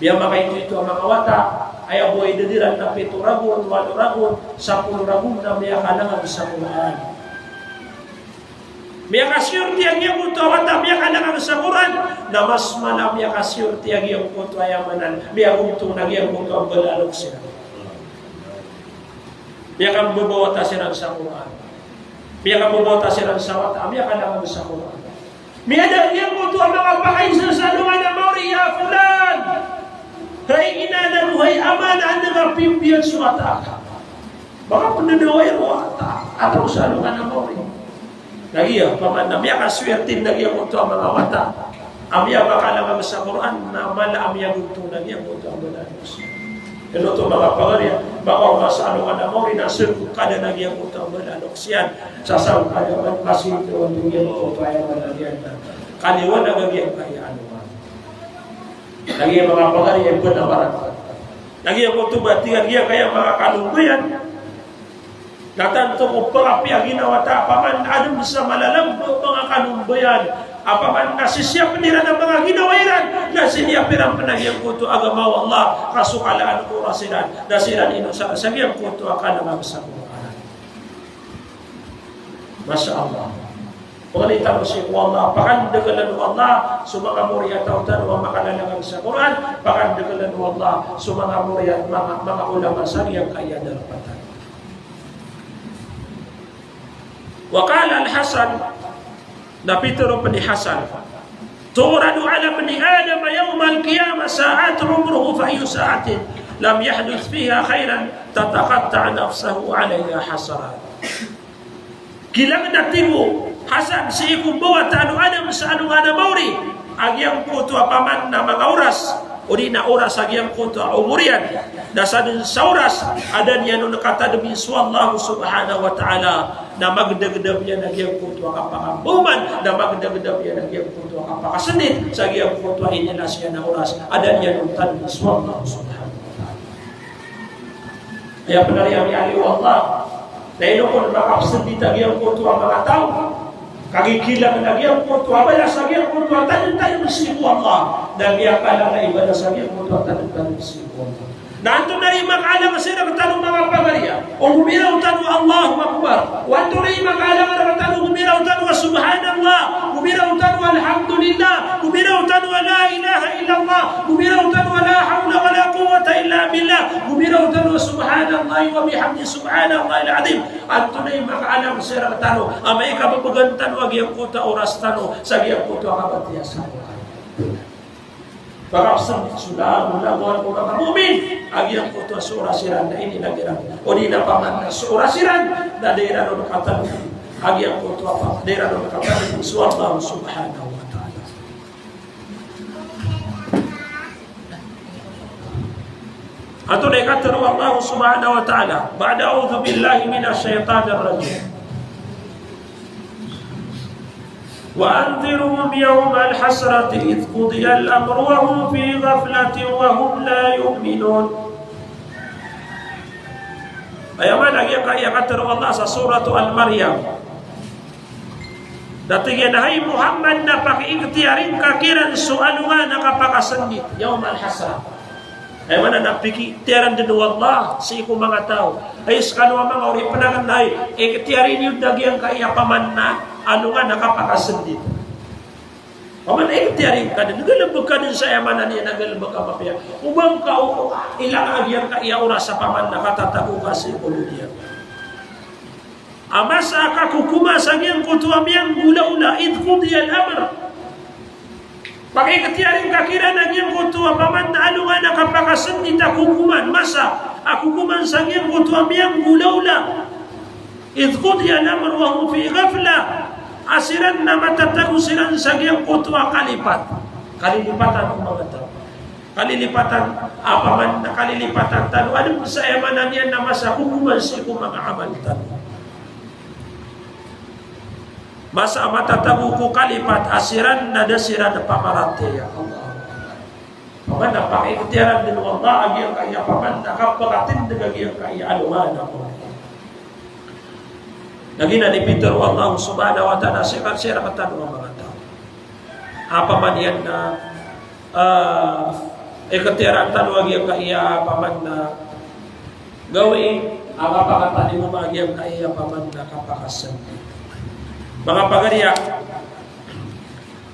Miyamakaito-ito a manga wata, aya bo a idad iran na pito ragon, walo ragon, sapolo ragon na miyakalangag sa Qur'an. Miyakaswerte a giyangkoto a wata a miyakalangag sa Qur'an, na mas mala a miyakaswerte a giyangkoto a aya maana, miyagontong a giyangkoto a mbala a loks iyan. Miyakambabawata siran sa Qur'an. Miyakambabawata siran sa wata a miyakalangag sa Qur'an. Miyada giyangkoto a manga pakaisa sa alongan a maori, "Ya fulan, hay ina anan, hay ama anan, anda ka pimbiyat so wata aka?" Manga pnanaway ro wata a taw sa alongan a maori. Na giya paman na miyakaswerte na giyangkoto a manga wata a miyamakalangag sa Qur'an, na mala a miyagontong a giyangkoto a mbala a loks. Ino oto manga pagari a makaoma sa alongan a maori na sii ko kada na giyangkoto a mbala a loks iyan. Sa sangkaya man kasi ito a giyangkoto a aya maana niyan na kaliwanag a giyangkaya alongan. Na giya manga pagari a bnar a barat. Na giyangkoto batiya giyangkaya manga kalombo iyan. Na tanto ko pakapiya ginawa ta, paman adn sa malalambo a manga kalombo iyan, a paman na sisiyapn iran a manga ginawa iran, na siniyap iran pn a giyangkoto a agama o Allah, ka so kalaan ko oras iran, na siran ino sa, sa giyangkoto a kalangag sa Qur'an. Masha Allah. Pangni tano sii ko Allah, pakandkln o Allah so manga maori a taw tano a makalalangag sa Qur'an, pakandkln o Allah so manga maori a manga, manga ulama sa giyangkaya darpa tano. Wa qala al-Hasan, na pitharo pn i Hasan, "Tu'radu ala ibni Adam yawm al-qiyamah sa'at umrihi, fa ayyu sa'atin lam yuhdith fiha khayran tataqatta'u nafsuhu alayha hasarat." Kilangan, a tig o Hasan, sii ko mbawataan o Adam sa alongan a maori a giyangkoto a paman na manga oras, odi na oras a giyangkoto a omor iyan, na sadn sa oras a da niyan on katadmi so Allah subhanahu wa ta'ala, na magdagdam iyan a giyangkoto a kapakambawman, na magdagdam iyan a giyangkoto a kapakasndit sa giyangkoto a inilas iyan a oras a da niyan on tadmi so Allah subhanahu wa ta'ala. Aya pn a ri ami, ari o Allah, na ino kon makapsndit a giyangkoto a manga taw, kagiya kilangan a giyangkoto a balas a giyangkoto a tadm, tadm sii ko Allah, na giyangkaya i balas a giyangkoto a tadm, tadm sii ko Allah. Na antonaa i makaalang sii rktano, manga pagari a, o gomiraw tano a Allahu Akbar? O antonaa i makaalang rktano o gomiraw tano a Subhanallah, gomiraw tano a Alhamdulillah, gomiraw tano a La ilaha illallah, gomiraw tano a La hawla wala quwwata illa billah, gomiraw tano a Subhanallah wa bihamdihi, Subhanallahil azim? Antonaa i makaalang sii rktano amay ka bbgan tano a giyangkoto a oras tano sa giyangkoto a kabatiya sa Qur'an? Makapsndit so langolangowan o manga mu'min a giyangkoto a so oras iran na inilag iran, odi na paman na so oras iran na da iran on katadmi a giyangkoto a pa, da iran on katadmi so Allah subhanahu wa ta'ala. Antonaa i katharo o Allah subhanahu wa ta'ala ba'da a'udhu billahi minash shaytanir rajim? Wa anzirhum yawmal hasrati idh qudiyal amru wa hum fi ghaflatin wa hum la yu'minun. Aya maana giyangkaya katharo o Allah sa Suratu Al-Maryam, na tig iyan a, hay Muhammad, na pakiikhtiyari ngka kiran so alongan a kapakasndit, yawmal hasrah. Aya maana na pikiikhtiyarn dn o Allah sii ko manga taw. Hay skano a manga oripn akn, hay ikhtiyari niyo dn a giyangkaya paman na alongan a kapakasndit. Paman ikhtiyari ngka dn, galbk ka dn sa aya maana niyan na galbk a mapiya. O ba ngka o, o, ilang a giyangkaya oras a paman na katatago ka sii ko doniya. A masa a kakokoma sa giyangkoto a miyanggolawla, idh qudiyal amr. Pakiktiyarin ka kiran a giyangkoto a paman na alongan a kapakasndit a kokoman, masa a kokoman sa giyangkoto a miyanggolawla. Idh qudiyal amr wa hum fi ghaflah. A siran na matatago siran sa giyangkoto a kalipat. Kalilipatan ko manga taw. Kalilipatan, a paman na kalilipatan tano. Adn sa aya maana niyan na masa a kokoman sii ko manga amal tano. Masa a matatago ko kalipat a siran na da siran pamaratiyaya. Allahu Akbar. Paman na pakiktiyaran dn o Allah a giyangkaya paman na kapakatindg a giyangkaya alongan a mawri. Na giyanan i pitharo o Allah subhanahu wa ta'ala sii rktano a manga taw. A paman iyan na, ah, iktiyaran tano a giyangkaya paman na gawii a kapakatalingoma a giyangkaya paman na kapakasndit. Manga pagariya,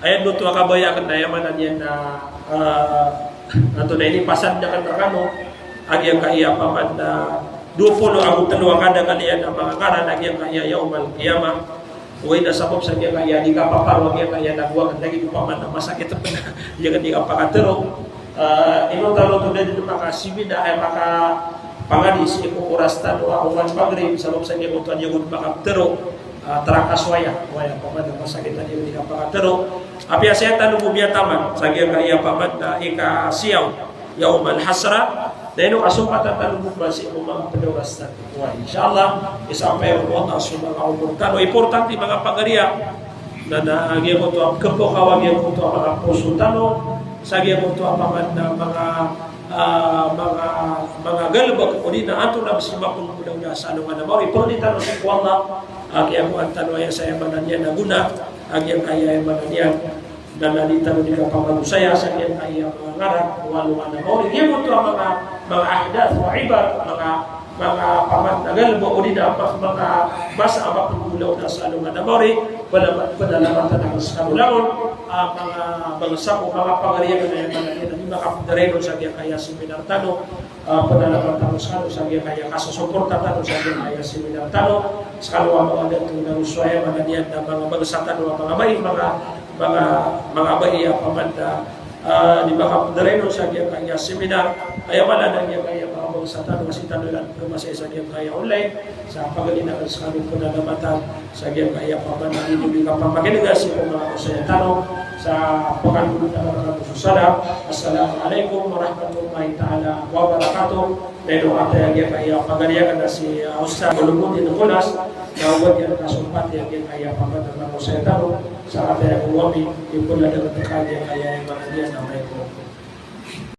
aya oto a kabaya akn na aya maana niyan na, ah, antonaa i inipasad akn rkano a giyangkaya paman na dowa polo ago tlo a kadakl iyan a manga ngaran a giyangkaya yawmal qiyamah. Oway na sabap sa giyangkaya di kapaparo a giyangkaya nago akn lagid o paman na masakit akn a giyangkaya di kapakatharo. Ah, ino tano oto da dn makaseminar, eh, makapangadi sii ko oras tano a oman Maghrib, sabap sa giyangkoto a di ako dn makaptharo. Ah, tarakas waya, waya paman na masakit a di ako dn kapakatharo. Apiya saya tano bo miyataman sa giyangkaya paman na ikasiyaw, yawmal hasrah. Na ino kasompatan tano bo ba sii ko manga pd a oras tano. Wa insha Allah, isampay o Allah so manga omor tano. Importante manga pagariya. Na, na giyangkoto a kpkaw a giyangkoto a manga poso tano sa giyangkoto a paman na manga, ah, manga, manga galbk odi na antonaa bs i mapnggolawla sa alongan a mawri. Pangni tano sii ko Allah a kiyakowa tano aya sa aya maana niyan a gona a giyangkaya aya maana niyan. Na di tano di kapamagosaya sa giyangkaya manga ngaran o alongan a mawri. Giyangkoto a manga, manga ahdath wa ibar, manga, manga paman na galbk odi na ma-, manga masa a mapnggolawla sa alongan a mawri, pnala-, pnalamatan akn skano langon, ah, manga bangsa ko, manga pagariya akn a aya maana niyan a di makapd rkano sa giyangkaya seminar tano. Ah, pnalamatan tano skano sa giyangkaya kasosoporta tano sa giyangkaya seminar tano. Skano a manga dato na so aya maana niyan na manga bangsa tano a manga bai, manga, manga, manga bai a paman na, ah, di makapd rkano sa giyangkaya seminar. Aya maana na giyangkaya manga bangsa tano a sii tano iran pphamasahi sa giyangkaya online. Sa pagari na skano pnalamatan sa giyangkaya paman na di kapamakinega sii ko manga osaya tano. Sa pkandod tano rkano so salam. Assalamu alaikum warahmatullahi ta'ala wabarakatuh. Na ino kataya giyangkaya pagari akn a si, ah, Ustadh Ulumuddin Khulas, na o ba niyan kasompati a giyangkaya paman a manga osaya tano. Sa kataya ko wami, ipnadkt ka giyangkaya aya maana niyan na maikrofon.